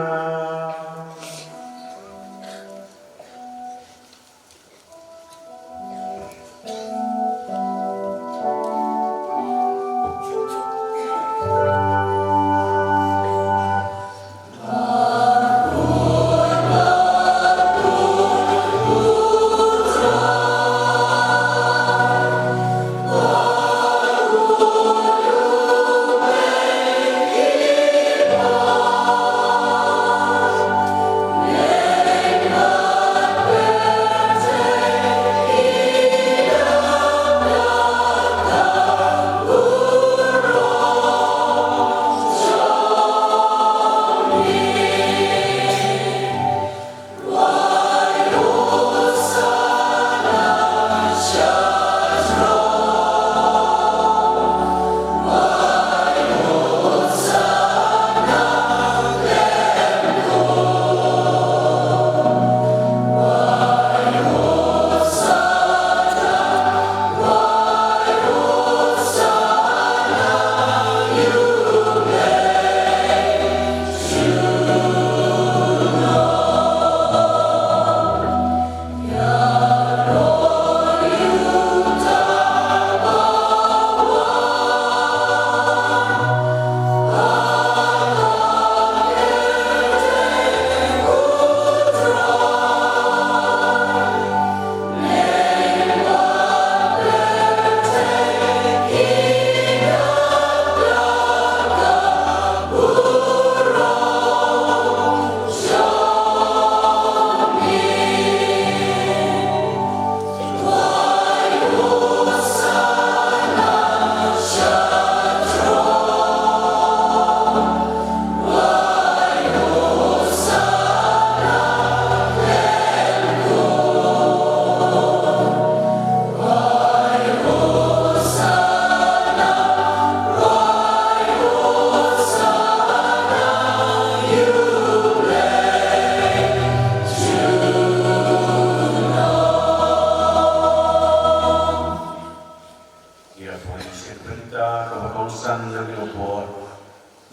Ïa poi sha ka bynta kaba kongsan na kane ka por.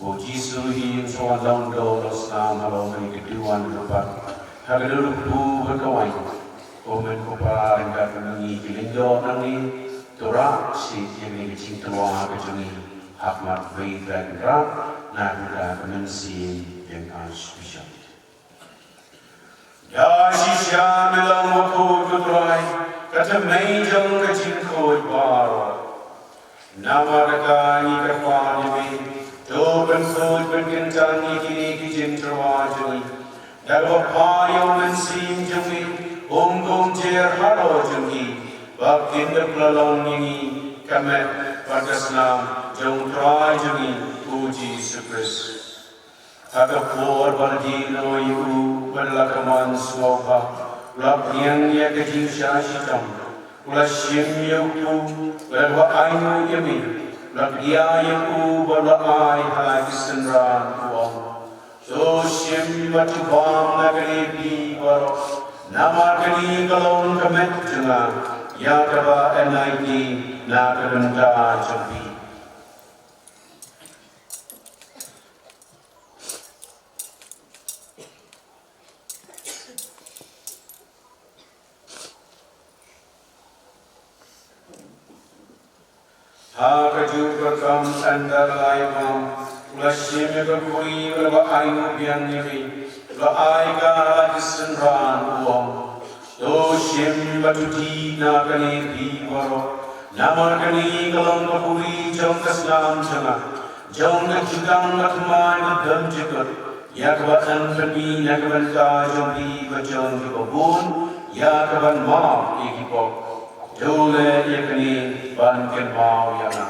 Ba u Jisu hi un sa wan long doh long snam halor kane ka diwan kyrpad. Ha ka dur ka kpu bad ka waiñ. Ko hynmen ko para ryngkat bad ngi ki lyngdoh nangne. To rah sha ïa kane ka jingtyrwa ka jong ngi. Ha khmat U Blei Trai Kynrad na ka bynta ka mynsiem jong u Archbishop. Ïa shisha me long bakhuid ko Trai, ka thymmei jong ka Namar kata ngi kyrpad ïa me, to pynkhuid pynkyntang ïa kine ki jingtyrwa jong ngi da kaba phah ïa u Mynsiem jong me, um kumjuh halor jong ngi, ba kin da pynlong ïa ngi ka met bad ka snam jong u Trai jong ngi u Jisu Khrist. Ha ka por ba la die noh ïa u bad la ka man sngewbha, u la pdiang ïa ka jingshah shitom, u la shim ïa u kpu bad u la ainguh ïa me, u la kdiah ïa u bad u la ai ha la ki synran, u ong: To shim bad to bam na kane phi baroh, namar kane ka long ka met jong nga, ïa kaba yn ai kti na ka bynta jong phi. Ha kajuh ka por, ynda la ïa bam, u la shim ïa ka khuri, u la ainguh biang ïa me, u la ai ka ha la ki synran, u ong: To shim bad to die na kane phi baroh, namar kane ka long ka khuri jong ka snam jong nga, jong ka jutang bathymmai badonjukut, ïa kaba yn pynmih na ka bynta jong phi bad jong kiba bun, ïa kaban map ïa ki pop. To leh ïa kane ban kynmaw ïa nga.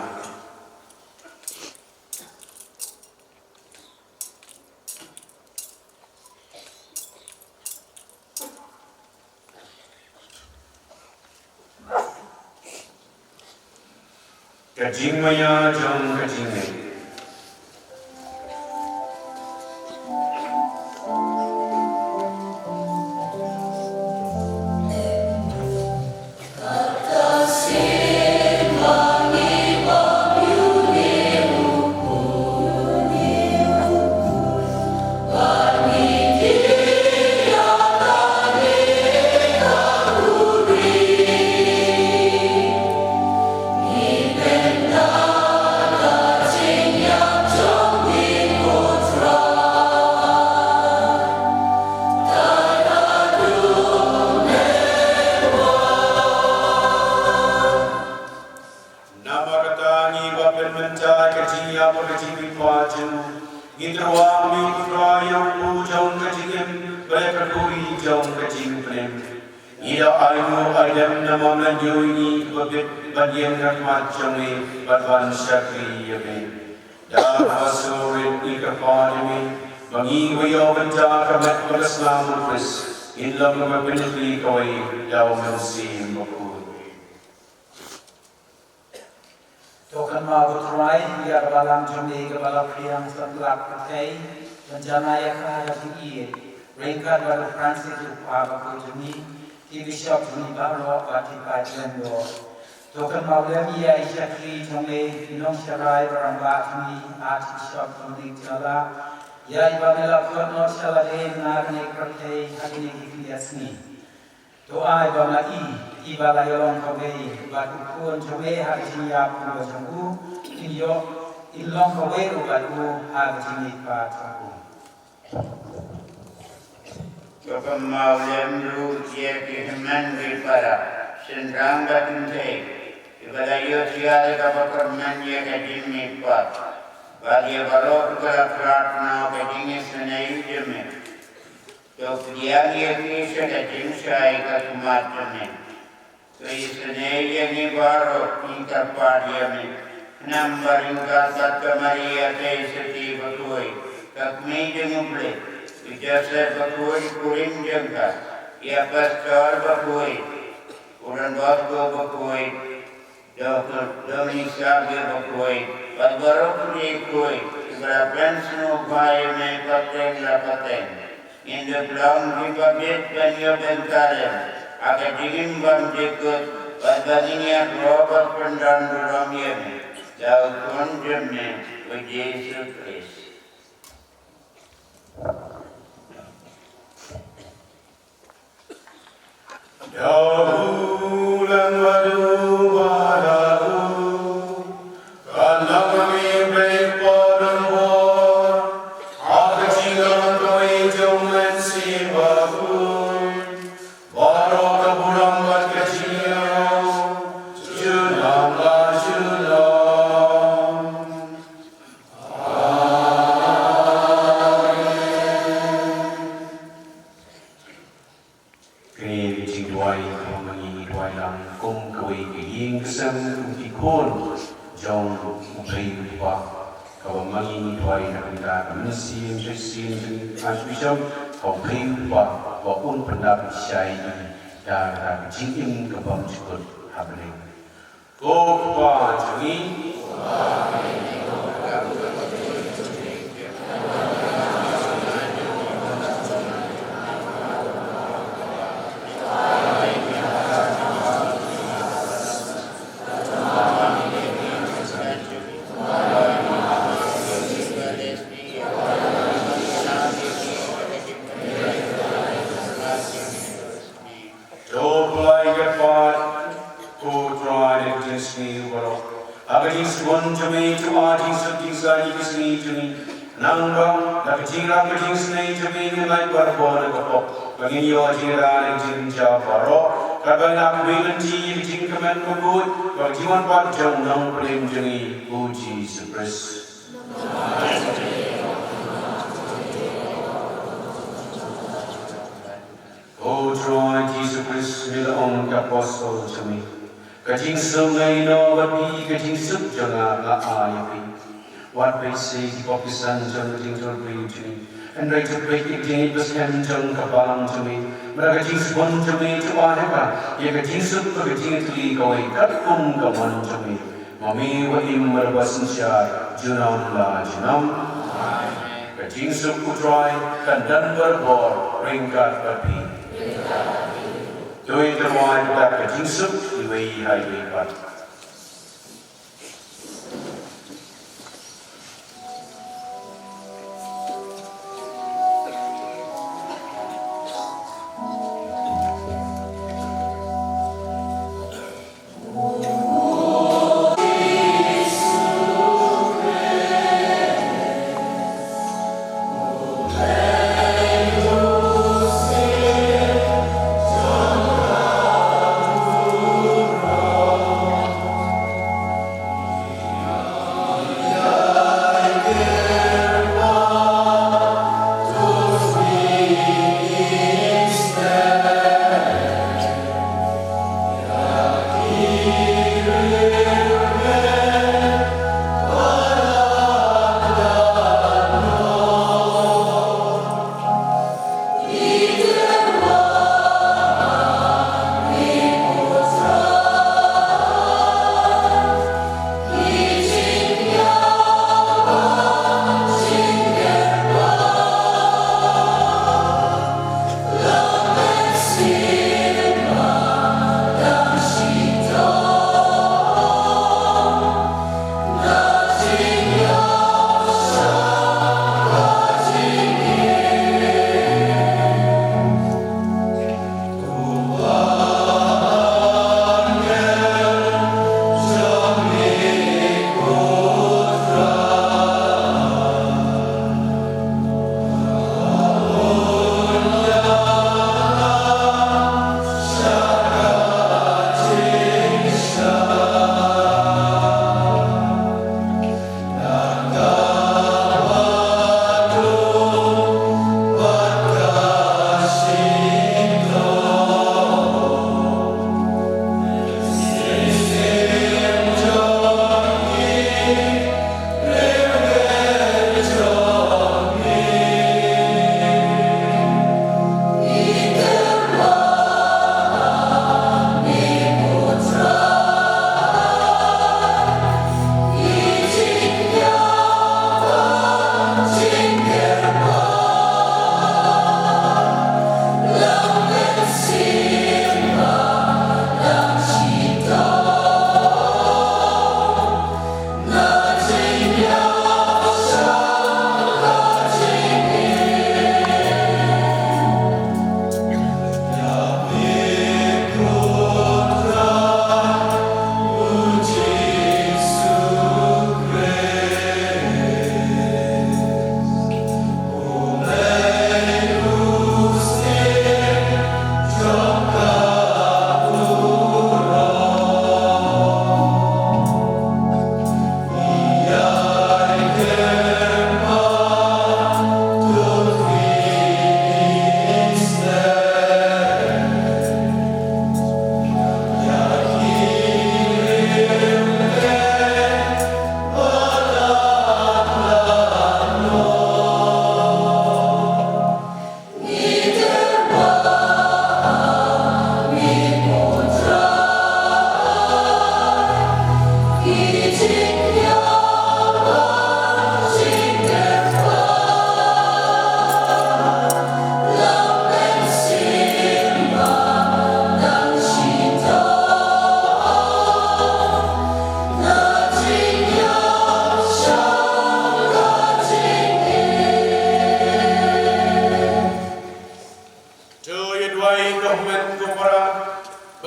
Ka jingmaïa jong ka jingngeit. Namar kata ngi ba pynmynta ka jingïap bad ka jingmihpat jong u, ngi tyrwa ïa u Trai, ïa u kpu jong ka jingim bad ïa ka khuri jong ka jingpynim. Ngi da ainguh aidem namar me la ñiew ïa ngi ba bit ban ïeng ha khmat jong me bad ban shakri ïa me. Da kaba sngewrit ngi kyrpad ïa me ba ngi kiba ïoh bynta ka met bad ka snam u Khrist, ngin long kiba pynïaid kawei da u Mynsiem Bakhuid. To kynmaw ko Trai ïa ka balang jong me kaba la pdiang satlak pyrthei, ban janai ïa ka ha ka jingïeit, ryngkat bad u Francis u Kpa Bakhuid jong me, ki bishop jong me baroh bad ki paid lyngdoh. To kynmaw lem ïa i shakri jong me, i nongsharai barangbah jong me, Archbishop Dominic Jala, ïa iba me la khot noh sha lade na kane ka pyrthei ha kine ki khyndiat sngi. To ai ba ma i, iba la ïalong kawei bad u Khun jong me ha ka jingïap kumba jong u, in ïoh, in long kawei ruh bad u ha ka jingmihpat jong u. To kynmaw lem ruh ïa ki hynmen ki para, shynrang bad kynthei, kiba la ïoh sha kaba kyrmen ïa ka jingmihpat, bad ïa baroh kiba la khlad na ka jingisynei jong me. To pdiang ïa ki sha ka jingshai ka khmat jong me. To isynei ïa ngi baroh, ngi kyrpad ïa me, khnang ba ryngkat bad ka Maria Theisotti Bakhuid, ka Kmie jong u Blei, u Joseph Bakhuid u kurim jong ka, ïa Pastor Bakhuid, u Don Bosco Bakhuid, Doctor Dominic Savio Bakhuid, bad baroh ki khuid kiba la pynsngewbha ïa me pateng la pateng. Ngin dup long kiba bit ban ïoh bynta lem ha ka jingim bymjukut, bad ba ngin ïaroh bad pyndon burom ïa me da u Khun jong me, u Jisu Khrist. Duwai lang kum kawei ka ïing ka sem, kum ki khun jong U Blei U Kpa. Kaba ma ngi ngi duwai na ka bynta ka mynsiem, ka mynsiem jong ngi, Archbishop, ka U Blei U Kpa ba un pyndap shai ïa ngi da ka jingim ka bymjukut ha bneng. Ko Kpa jong ngi. To pynlait ïa ka pat, ko Trai, na ka jingsniew baroh. Ha ka jingsbun jong me to ai jingsuk jingsaiñ ïa ki sngi jong ngi. Nangta da ka jingïarap ka jingisynei jong me ngin lait barabor na ka pop, ba ngin ïoh jingïada na ka jingjia baroh. Katba ngi la kmen lynti ïa ka jingkmen bakhuid bad ka jingwan pat jong u Nongpynim jong ngi, u Jisu Khrist. O Trai Jisu Khrist, me la ong ïa ki apostol jong me, ka jingsuk nga ai noh bad phi, ka jingsuk jong nga nga ai ïa phi. Wat peit sha ki pop ki san jong ka jingtur briew jong me, hynrei to peit ïa ka jingïeit bad skhem jong ka balang jong me. Bad da ka jingsbun jong me to ai ha ka ïa ka jingsuk bad ka jingïatylli kawei katkum ka mon jong me. Ma me uba im bad uba synshar junom la junom. Ka jingsuk U Trai kan don barabor ryngkat bad phi. To ïa ka duwai bad ka jingsuk iwei ha iwei pat.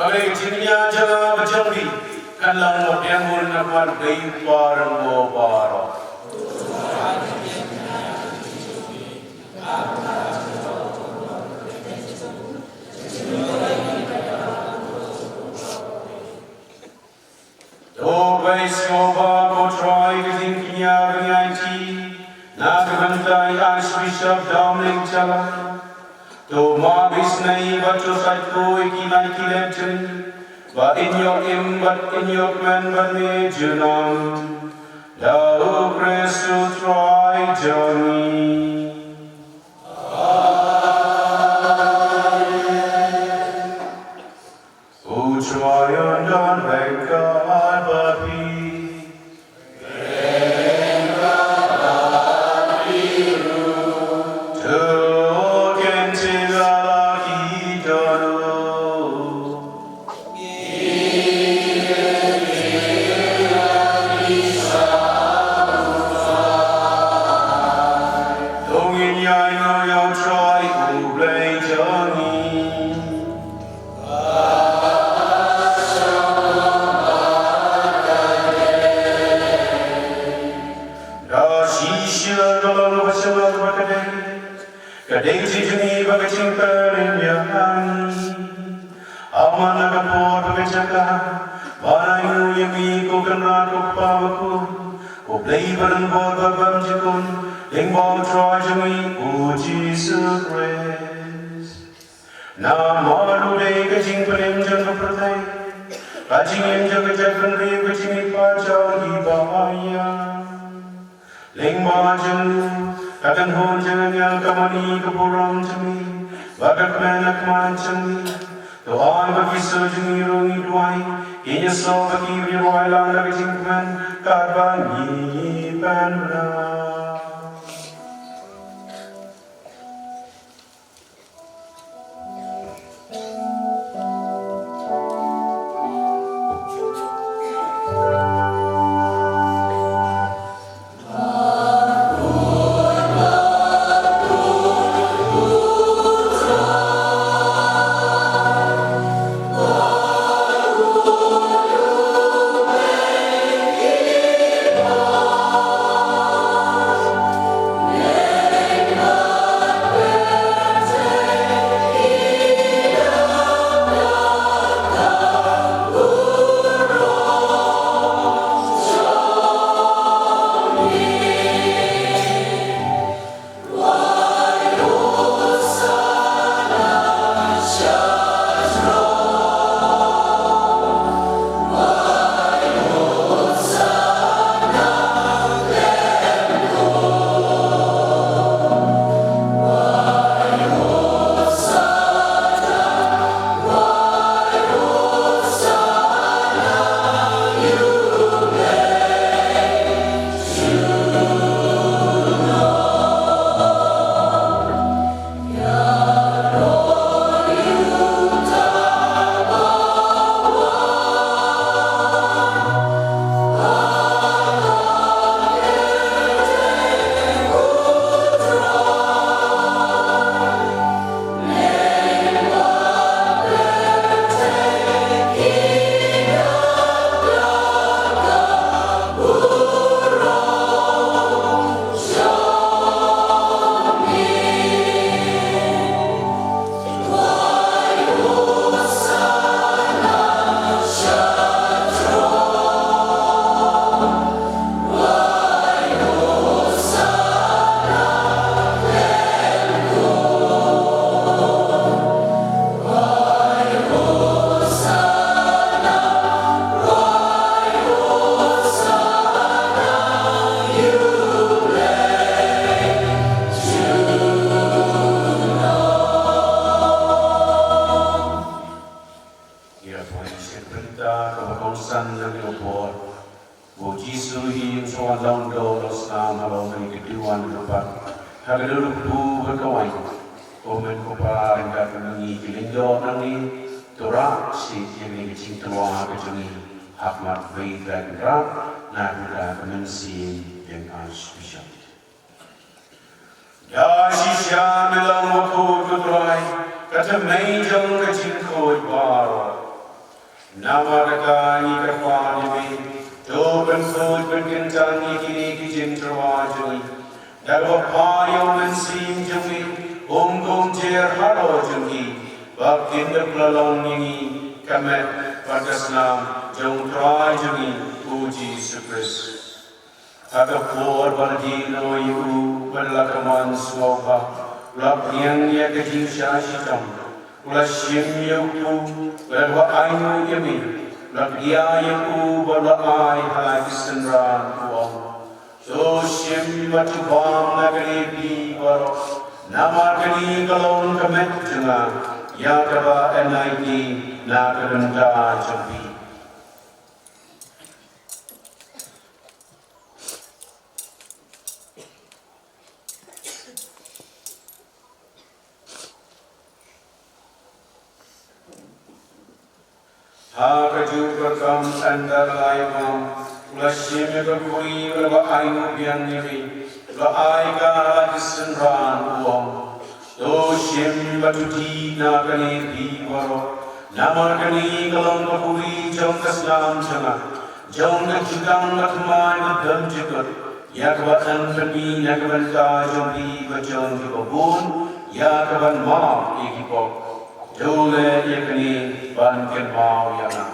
Hynrei ka jingkñia jong nga bad jong phi kan long ba pdiang bun na ka bynta u Trai baroh. To peit, sngewbha ko Trai ka jingkñia ba ngi aiti na ka bynta i Archbishop Dominic Jala. To map isynei bad to saitjynjar ïa ki lait ki let jong ngi ba in ïoh im bad in ïoh kmen bad me junom. Da U Khrist U Trai jong ngi. U Trai un don ryngkat bad phi. To kyntiew ïa la ki dohnud. To ngin ïainguh ïa U Trai U Blei jong ngi. Da shisha ka long kaba symbai ba ka dei, ka dei ka jingkyrkhu bad ka jingpynim ïa ngi. Namar ka por bad ka jaka ba ngi ainguh ïa me ko Kynrad ko Kpa bakhuid, ko Blei badonbor babymjukut, lyngba U Trai jong ngi U Jisu Khrist. Namar u dei ka jingpynim jong ka pyrthei, ka jingim jong ka jaitbynriew, ka jingmihpat jong kiba ïam. Lyngba jong u, ka kynhun jong ka angel ka mane ka burom jong me, bad ka kmen ha khmat jong me. To ai ba ki soh jong ngi ruh ngi duwai, kin ïasoh bad ki ban ïaroh lang da ka jingkmen katba ngi pynbna. Ïa poi sha ka bynta kaba kongsan jong ka por. U Jisu hi un sa wan long dor, long snam halor kane ka diwan kaba pat ha ka dur kaba bud ka waiñ. Ko Hynmen ko Para, ryngkat bad ngi ki lyngdoh nangne, to rah seh ïa kane ka jingtyrwa ka jong ngi ha khmat U Blei Trai Kynrad, na ka bynta ka mynsiem jong u Archbishop. Da shisha me long bakhuid ko Trai, ka thymmei jong ka jingkhuid baroh. Namar kata ngi kyrpad ïa me, to pynkhuid pynkyntang ïa kine ki jingtyrwa jong ngi da kaba phah ïa u Mynsiem jong me, um kumjuh halor jong ngi, ba kin da pynlong ïa ngi ka met bad ka snam jong u Trai jong ngi u Jisu Khrist. Ha ka por ba la dih noh ïa u bad la ka man sngewbha, u la pdiang ïa ka jingshah shitom, u la shim ïa u kpu bad u la ainguh ïa me, u la kdiah ïa u bad u la ai ha la ki synran, u ong: To shim bad to bam na kane phi baroh, namar kane ka long ka met jong nga, ïa kaba yn ai na ka bynta jong phi. Ha kajuh ka kam, ynda la ïa bam, u la shim ïa ka kawei, u la ainguh biang ïa me, u la ai ka ha la ki synran, u ong: To shim bad to dih na kane phi baroh, namar kane ka long ka puri jong ka snam jong nga, jong ka jutang bathymmai badonkam, ïa kaba yn pynmih na ka bynta jong phi bad jong kiba bun, ïa kaban map ïa ki pop. To leh ïa kane ban kynmaw ïa nga.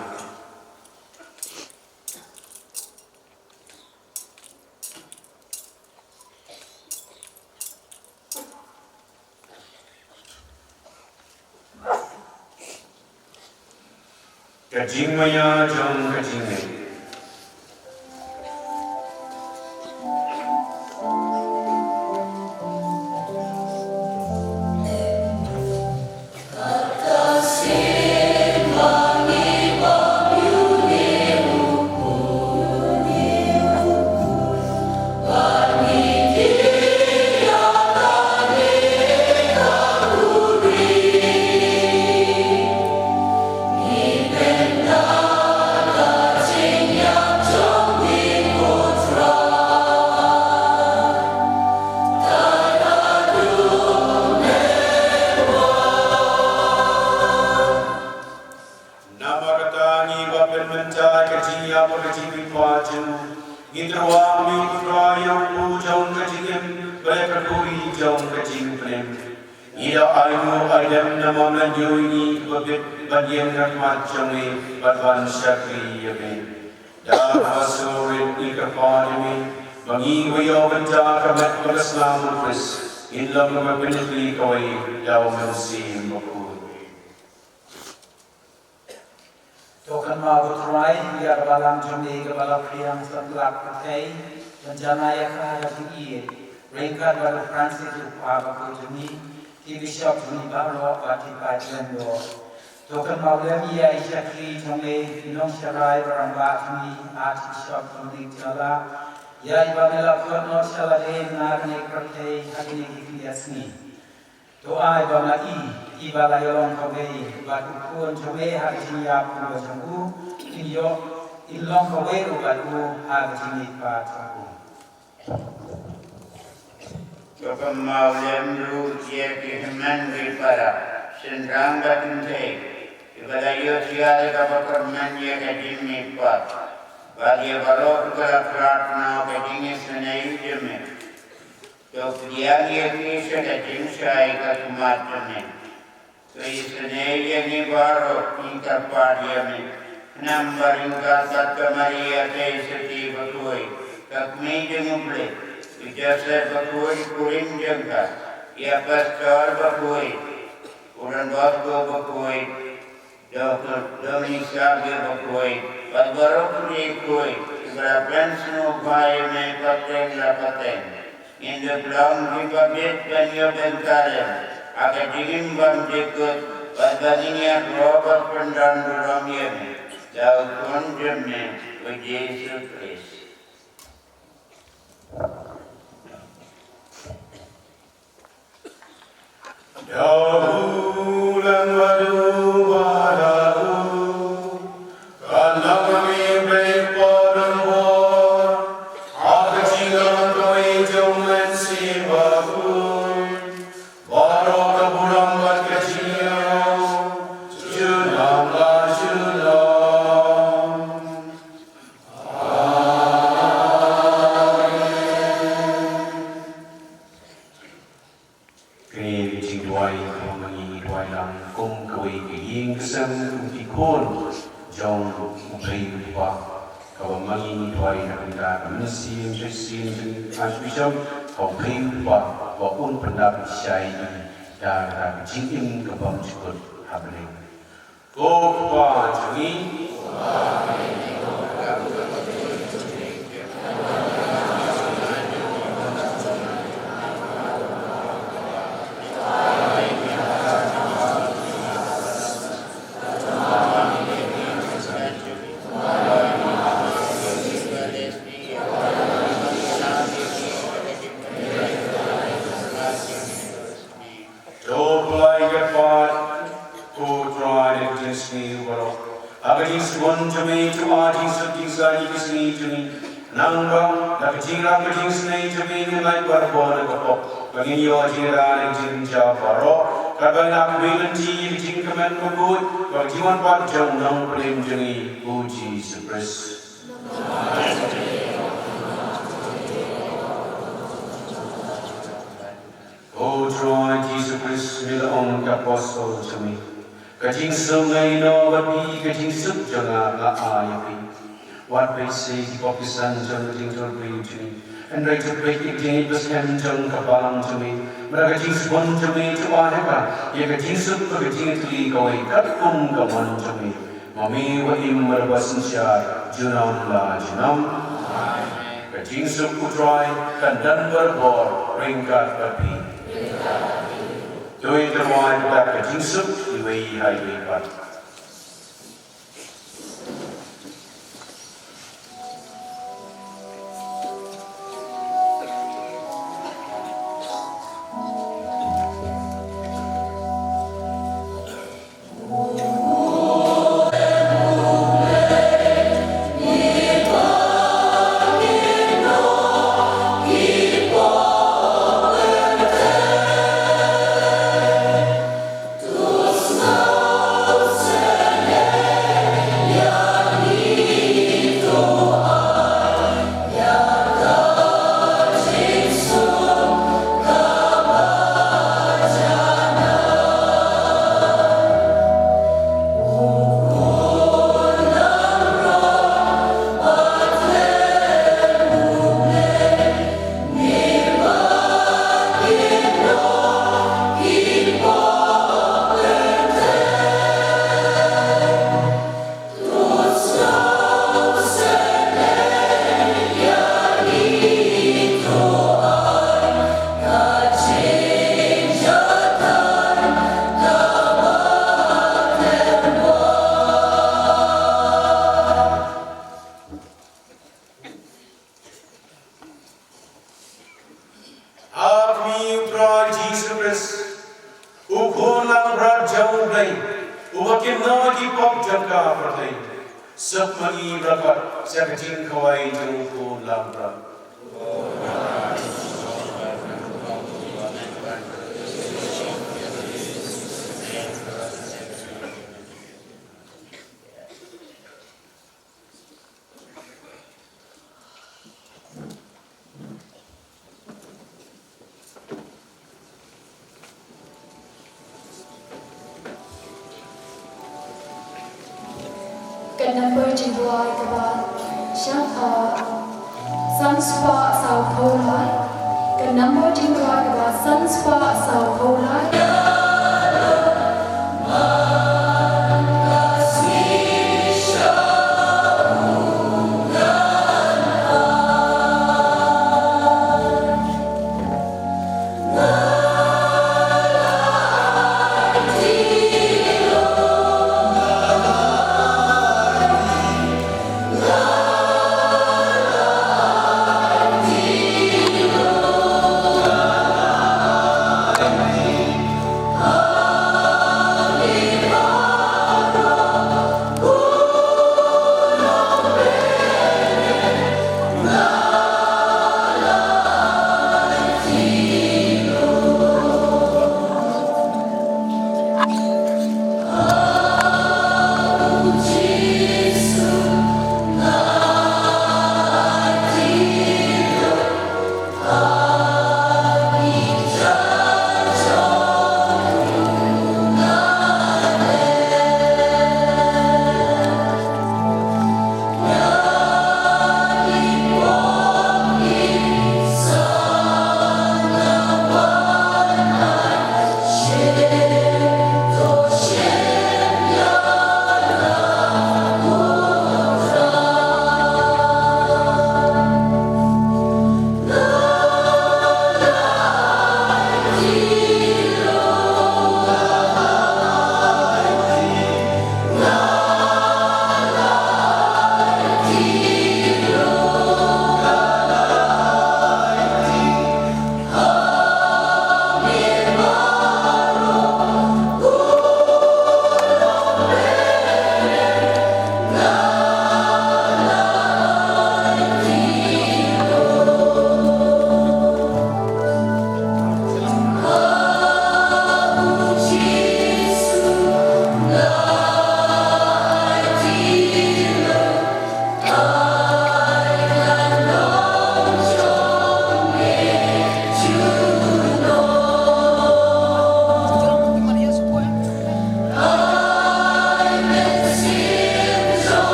Ka jingmaïa jong ka jingngeit. Namar kata ngi ba pynmynta ka jingïap bad ka jingpynpaw jong u, ngi tyrwa ïa u Trai, ïa u kpu jong ka jingim bad ïa ka kawei jong ka jingpynim. Ngi da ainguh aidem namar me la ñiew ïa ngi kiba bit ban ïeng ha khmat jong me bad ban shakri ïa me. Da kaba sngewrit ngi kyrpad ïa me ba ngi kiba ïoh bynta ka met bad ka snam u Khrist, ngin long kiba pynïaid kawei da u Mynsiem Bakhuid. To kynmaw, ko Trai, ïa ka balang jong me kaba la phriang satlak pyrthei, ban janai ïa ka ha ka jingïeit, ryngkat bad u Francis u Kpa Bakhuid jong me, ki bishop jong me baroh bad ki paid lyngdoh. To kynmaw lem ïa i shakri jong me, i nongsharai rangbah jong me, Archbishop Dominic Jala, ïa iba me la khot noh sha lade na kane ka pyrthei ha kine ki khyndiat sngi. To ai ba ma i, iba la ïalong kawei bad u Khun jong me ha ka jingïap kumba jong u, in ïoh, in long kawei ruh bad u ha ka jingïeit pat jong u. To kynmaw lem ruh ïa ki hynmen ki para, shynrang bad kynthei, kiba la ïoh thiah ïa kaba kyrmen ïa ka jingmihpat, bad ïa baroh kiba la khlad na ka jingisynei jong me. To pdiang ïa ngi sha ka jingshai ka khmat jong me. To isynei ïa ngi baroh, ngi kyrpad ïa me, khnang ba ryngkat bad ka Maria Theisotti Bakhuid, ka Kmie jong u Blei, u Joseph Bakhuid u kurim jong ka, ïa Pastor Bakhuid, u Don Bosco Bakhuid, Doctor Dominic Savio Bakhuid, bad baroh ki riewkhuid kiba la pynsngewbha ïa me pateng la pateng, ngin da long kiba bit ban ïoh bynta lem ha ka jingim bymjukut, bad ba ngin ïaroh bad pyndon burom ïa me da u Khun jong me, u Jisu Khrist. Da u lem bad u, bad da u, kan long ma me Blei Kpa don bor, ha ka jingïalam kawei jong u Mynsiem Bakhuid, baroh ka burom bad ka jingïaroh, junom la junom. jong U Blei U Kpa, kaba ma ngi ngi duwai na ka bynta ka mynsiem jong u Archbishop, ka U Blei U Kpa ba un pyndap shai ïa ngi da kata ka jingim ka bymjukut ha bneng. Ko Kpa jong ngi, to pynlait ïa ka pat, ko Trai, na ka jingsniew baroh. Ha ka jingsbun jong me, to ai jingsuk jingsaiñ ïa ki sngi jong ngi. Nangta, na ka jingïarap ka jingsnei jong me, ngin lait barabor na ka pop. Ba ngin ïoh jingïada na ka jingjia baroh. Katba ngin ïa kmen lynti ïa ka jingkmen bakhuid bad ka jingwan pat jong u Nongpynim jong ngi, u Jisu Khrist. Ko Trai Jisu Khrist, me la ong ïa ki apostol jong me, ka jingsuk nga ïehnoh bad phi, ka jingsuk jong nga nga ai ïa phi. Wat peit seh ïa ki pop ki san jong ka jingtur briew jong me, hynrei to peit ïa ka jingïeit ba skhem jong ka balang jong me. Bad ha ka jingsbun jong me, to ai ha ka ïa ka jingsuk bad ka jingïatylli kawei katkum ka mon jong me. Ma me uba im bad uba synshar junom la junom. Ka jingsuk U Trai kan don barabor ryngkat bad phi. To ïa kynmaw ïa ka jingsuk iwei ha iwei pat. Ha khmih U Trai Jisu Khrist, U Khun langbrot jong U Blei, uba kynnoh ïa ki pop jong ka pyrthei. Suk ma ngi baroh sha ka jingkhawai jong U Khun langbrot. Ka number jingduwai kaba shang, uh, san spah saw phew lai. Ka number jingduwai kaba san spah saw phew lai.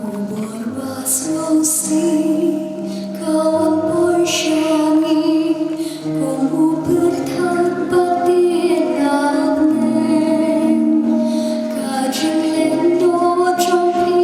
Khubor ba sngewsih ka wan poi sha ngi, kum u pyrthat ba dei na bneng. Ka jinglehnoh jong phi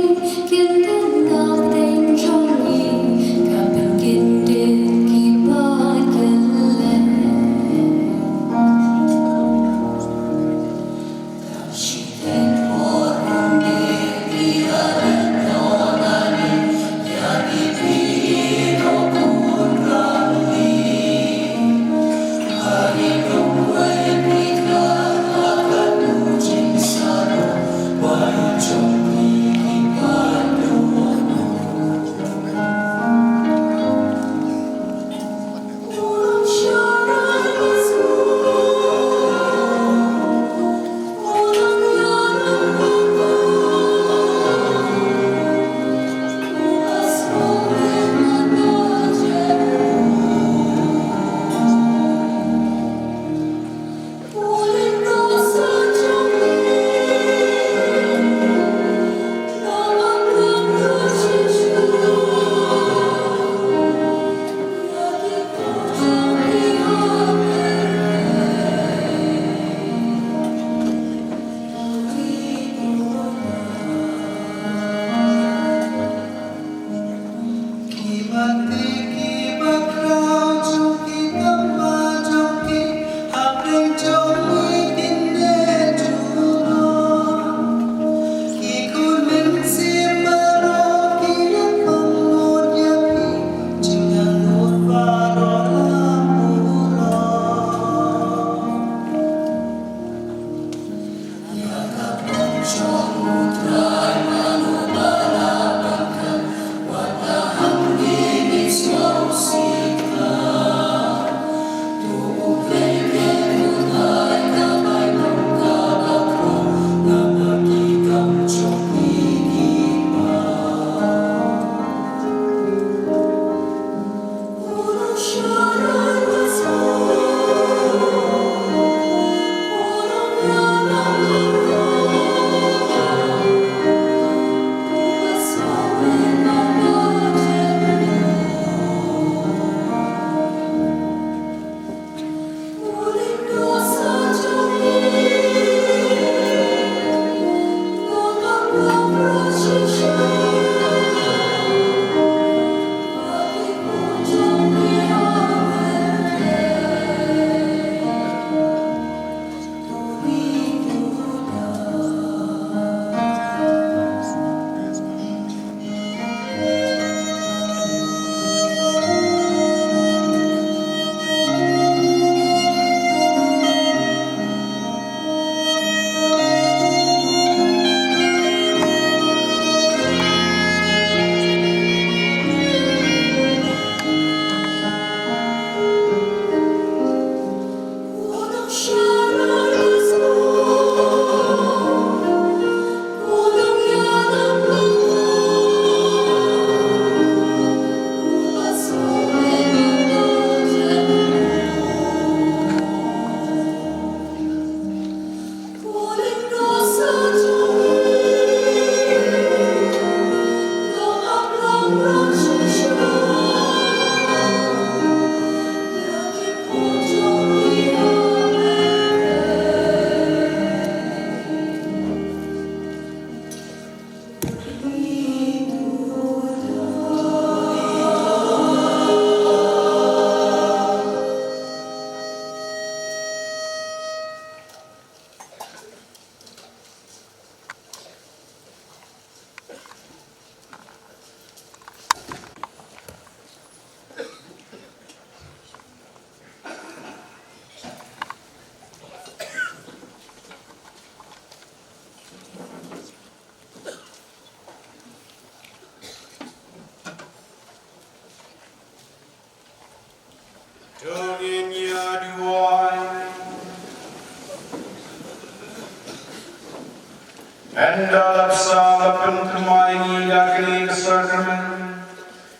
Ynda la bsa la pynthymmai ngi da kane ka sakramen,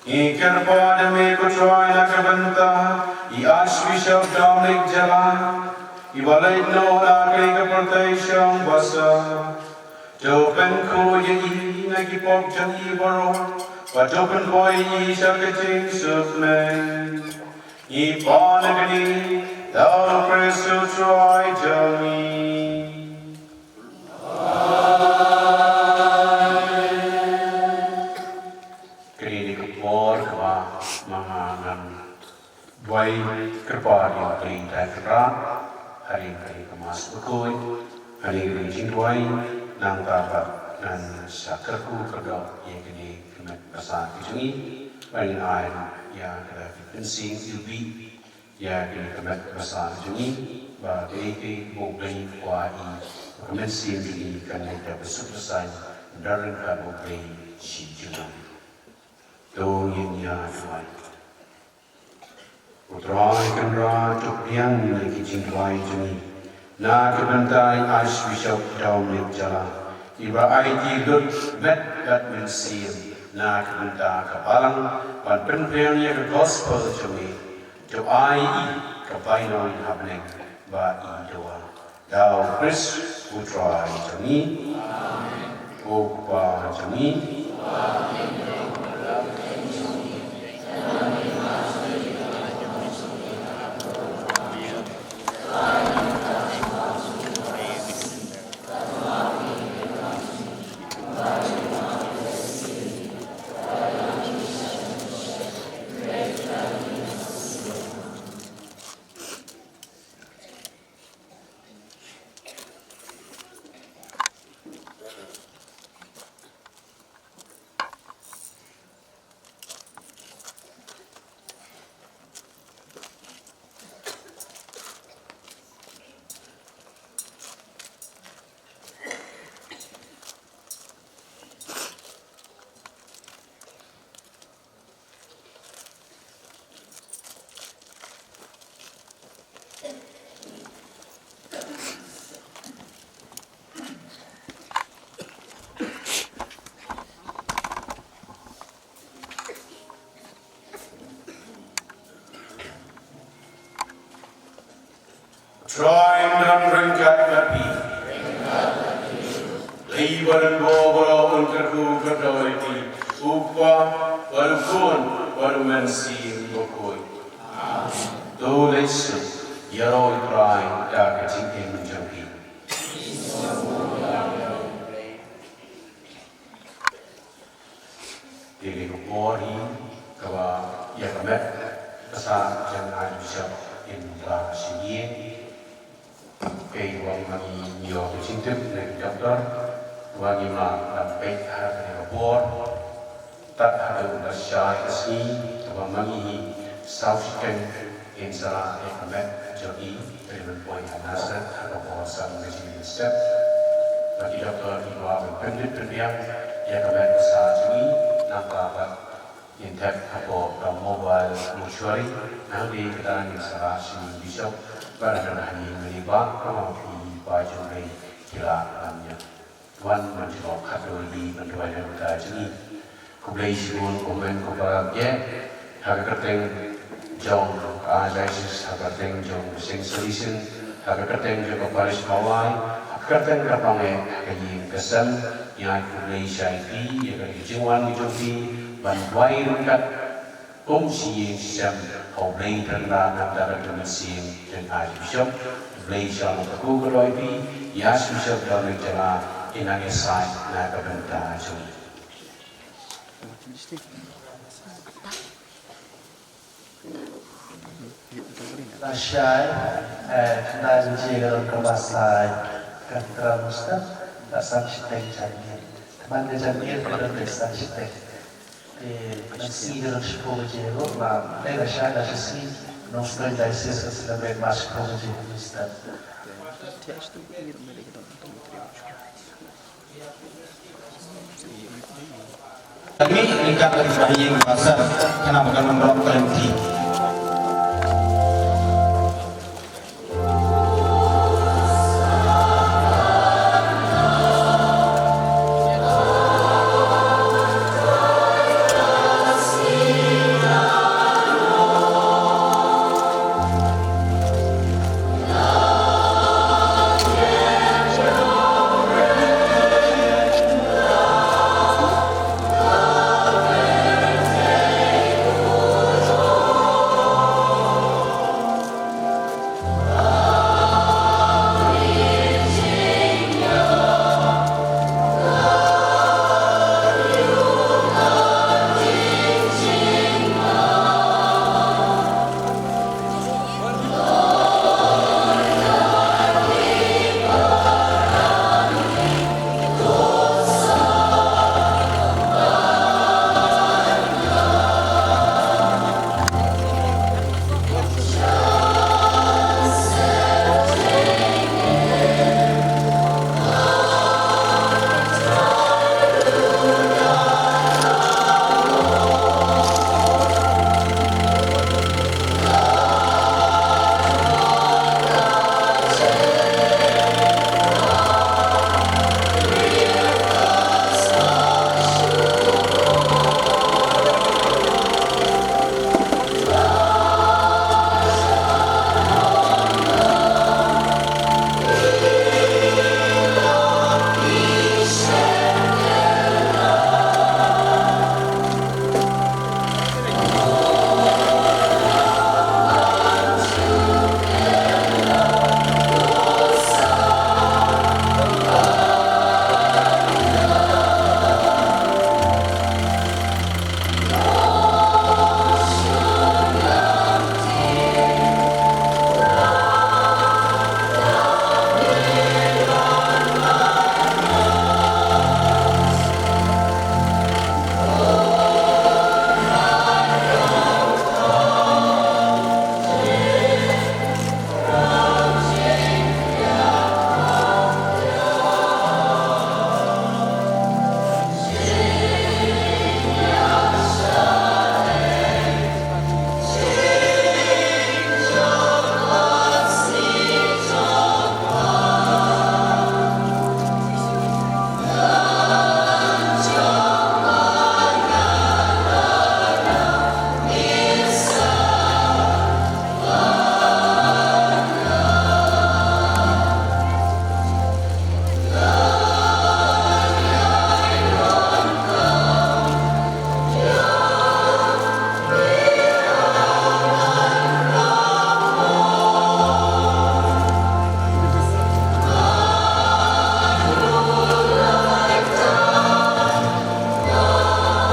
ngi kyrpad ïa me ko Trai na ka bynta i Archbishop Dominic Jala, iba leit noh na kane ka pyrthei shong basa. To pynkhuid ïa i na ki pop jong i baroh, bad to pynpoi ïa i sha ka jingsuk mei. Ngi pan ïa kane da u Khrist u Trai jong ngi. Kane ka por kaba ma nga ngan duwai kyrpad ïa U Blei Trai Kynrad ha ri kane ka Mass bakhuid, ha ri ka jingduwai, nangta pat ngan sa kyrkhu kyrdoh ïa kane ka met ka sah ka jong ngi, ba ngin ai ïa ka da ka mynsiem iwbih ïa kane ka met ka sah ka jong ngi, ba kaei kaei ba U Blei u kwah ïa ka mynsiem jong ngi kan leit da ka suk ka saiñ, da ryngkat U Blei shi junom. To ngin ïa duwai. Ko Trai Kynrad, to pdiang ïa ki jingduwai jong ngi na ka bynta i Archbishop Dominic Jala, iba aiti lut met bad mynsiem na ka bynta ka balang ban pynphriang ïa ka gospel jong me. To ai i ka bainong ha bneng ba i dawa. Da u Khrist u Trai jong ngi. Ko Kpa jong ngi. Trai un don ryngkat bad phi. Lei ba don baroh un kyrkhu kyrdoh ïa phi, u Kpa, bad u Khun, bad u Mynsiem Bakhuid. To leit suk, ïaroh ïa u Trai da ka jingim jong phi. Te ka por hi kaba ïa ka met ka sah jong Archbishop in ba shisien. Kaei kaba ma ngi ïoh ka jingtip na ki doktor, kaba ngi ma dang peit ha kane ka por. Tad haduh ba shai ka sngi kaba ma ngi hi saw shiteng in sa lah ïa ka met jong i, te ban poi ha Nazareth ha ka por san baje mynstep. Ba ki doktor ki kwah ban pynbit pynbiang ïa ka met ka sah jong i, nangta pat ngin thep hapoh ka mobile mortuary. Hangne kata ngin sa rah sha i Bishop bad ha kane ka ïing mane ba ka ma phi ba jong i ki lah ban ïa wan ban jngoh khatduh ïa i ban duwai na ka bynta jong ngi. Khublei shibun kumne ko para bangeit, ha ka kyrteng jong ka Archdiocese, ha ka kyrteng jong ka Saint Salesian, ha ka kyrteng jong ka Parish Mawlai, ha ka kyrteng ka bangeit, ha ka ïing ka sem, ngi ai khublei sha phi ïa ka jingwan jong phi ban duwai ryngkat kum shi ïing shi sem ha U Blei Trai Kynrad na ka bynta ka mynsiem jong Archbishop. U Blei shong kyrkhu kyrdoh ïa phi, ïa Archbishop Dominic Jala, in nang ïasaid na ka bynta jong ngi. Lashai, eh, khyndai baje ka don kaba sai Cathedral Mosque, bad san shiteng janmiet. Tymmen ka janmiet ka don beit san shiteng. Te, mynsngi ka don shiphew baje ruh, ma, dei lashai, lashai sngi, Nongstoiñ Diocese ka celebrate Mass shiphew baje Easter. Kami, ni ka kali bahagian pasal, kenapa kan menurut kalian?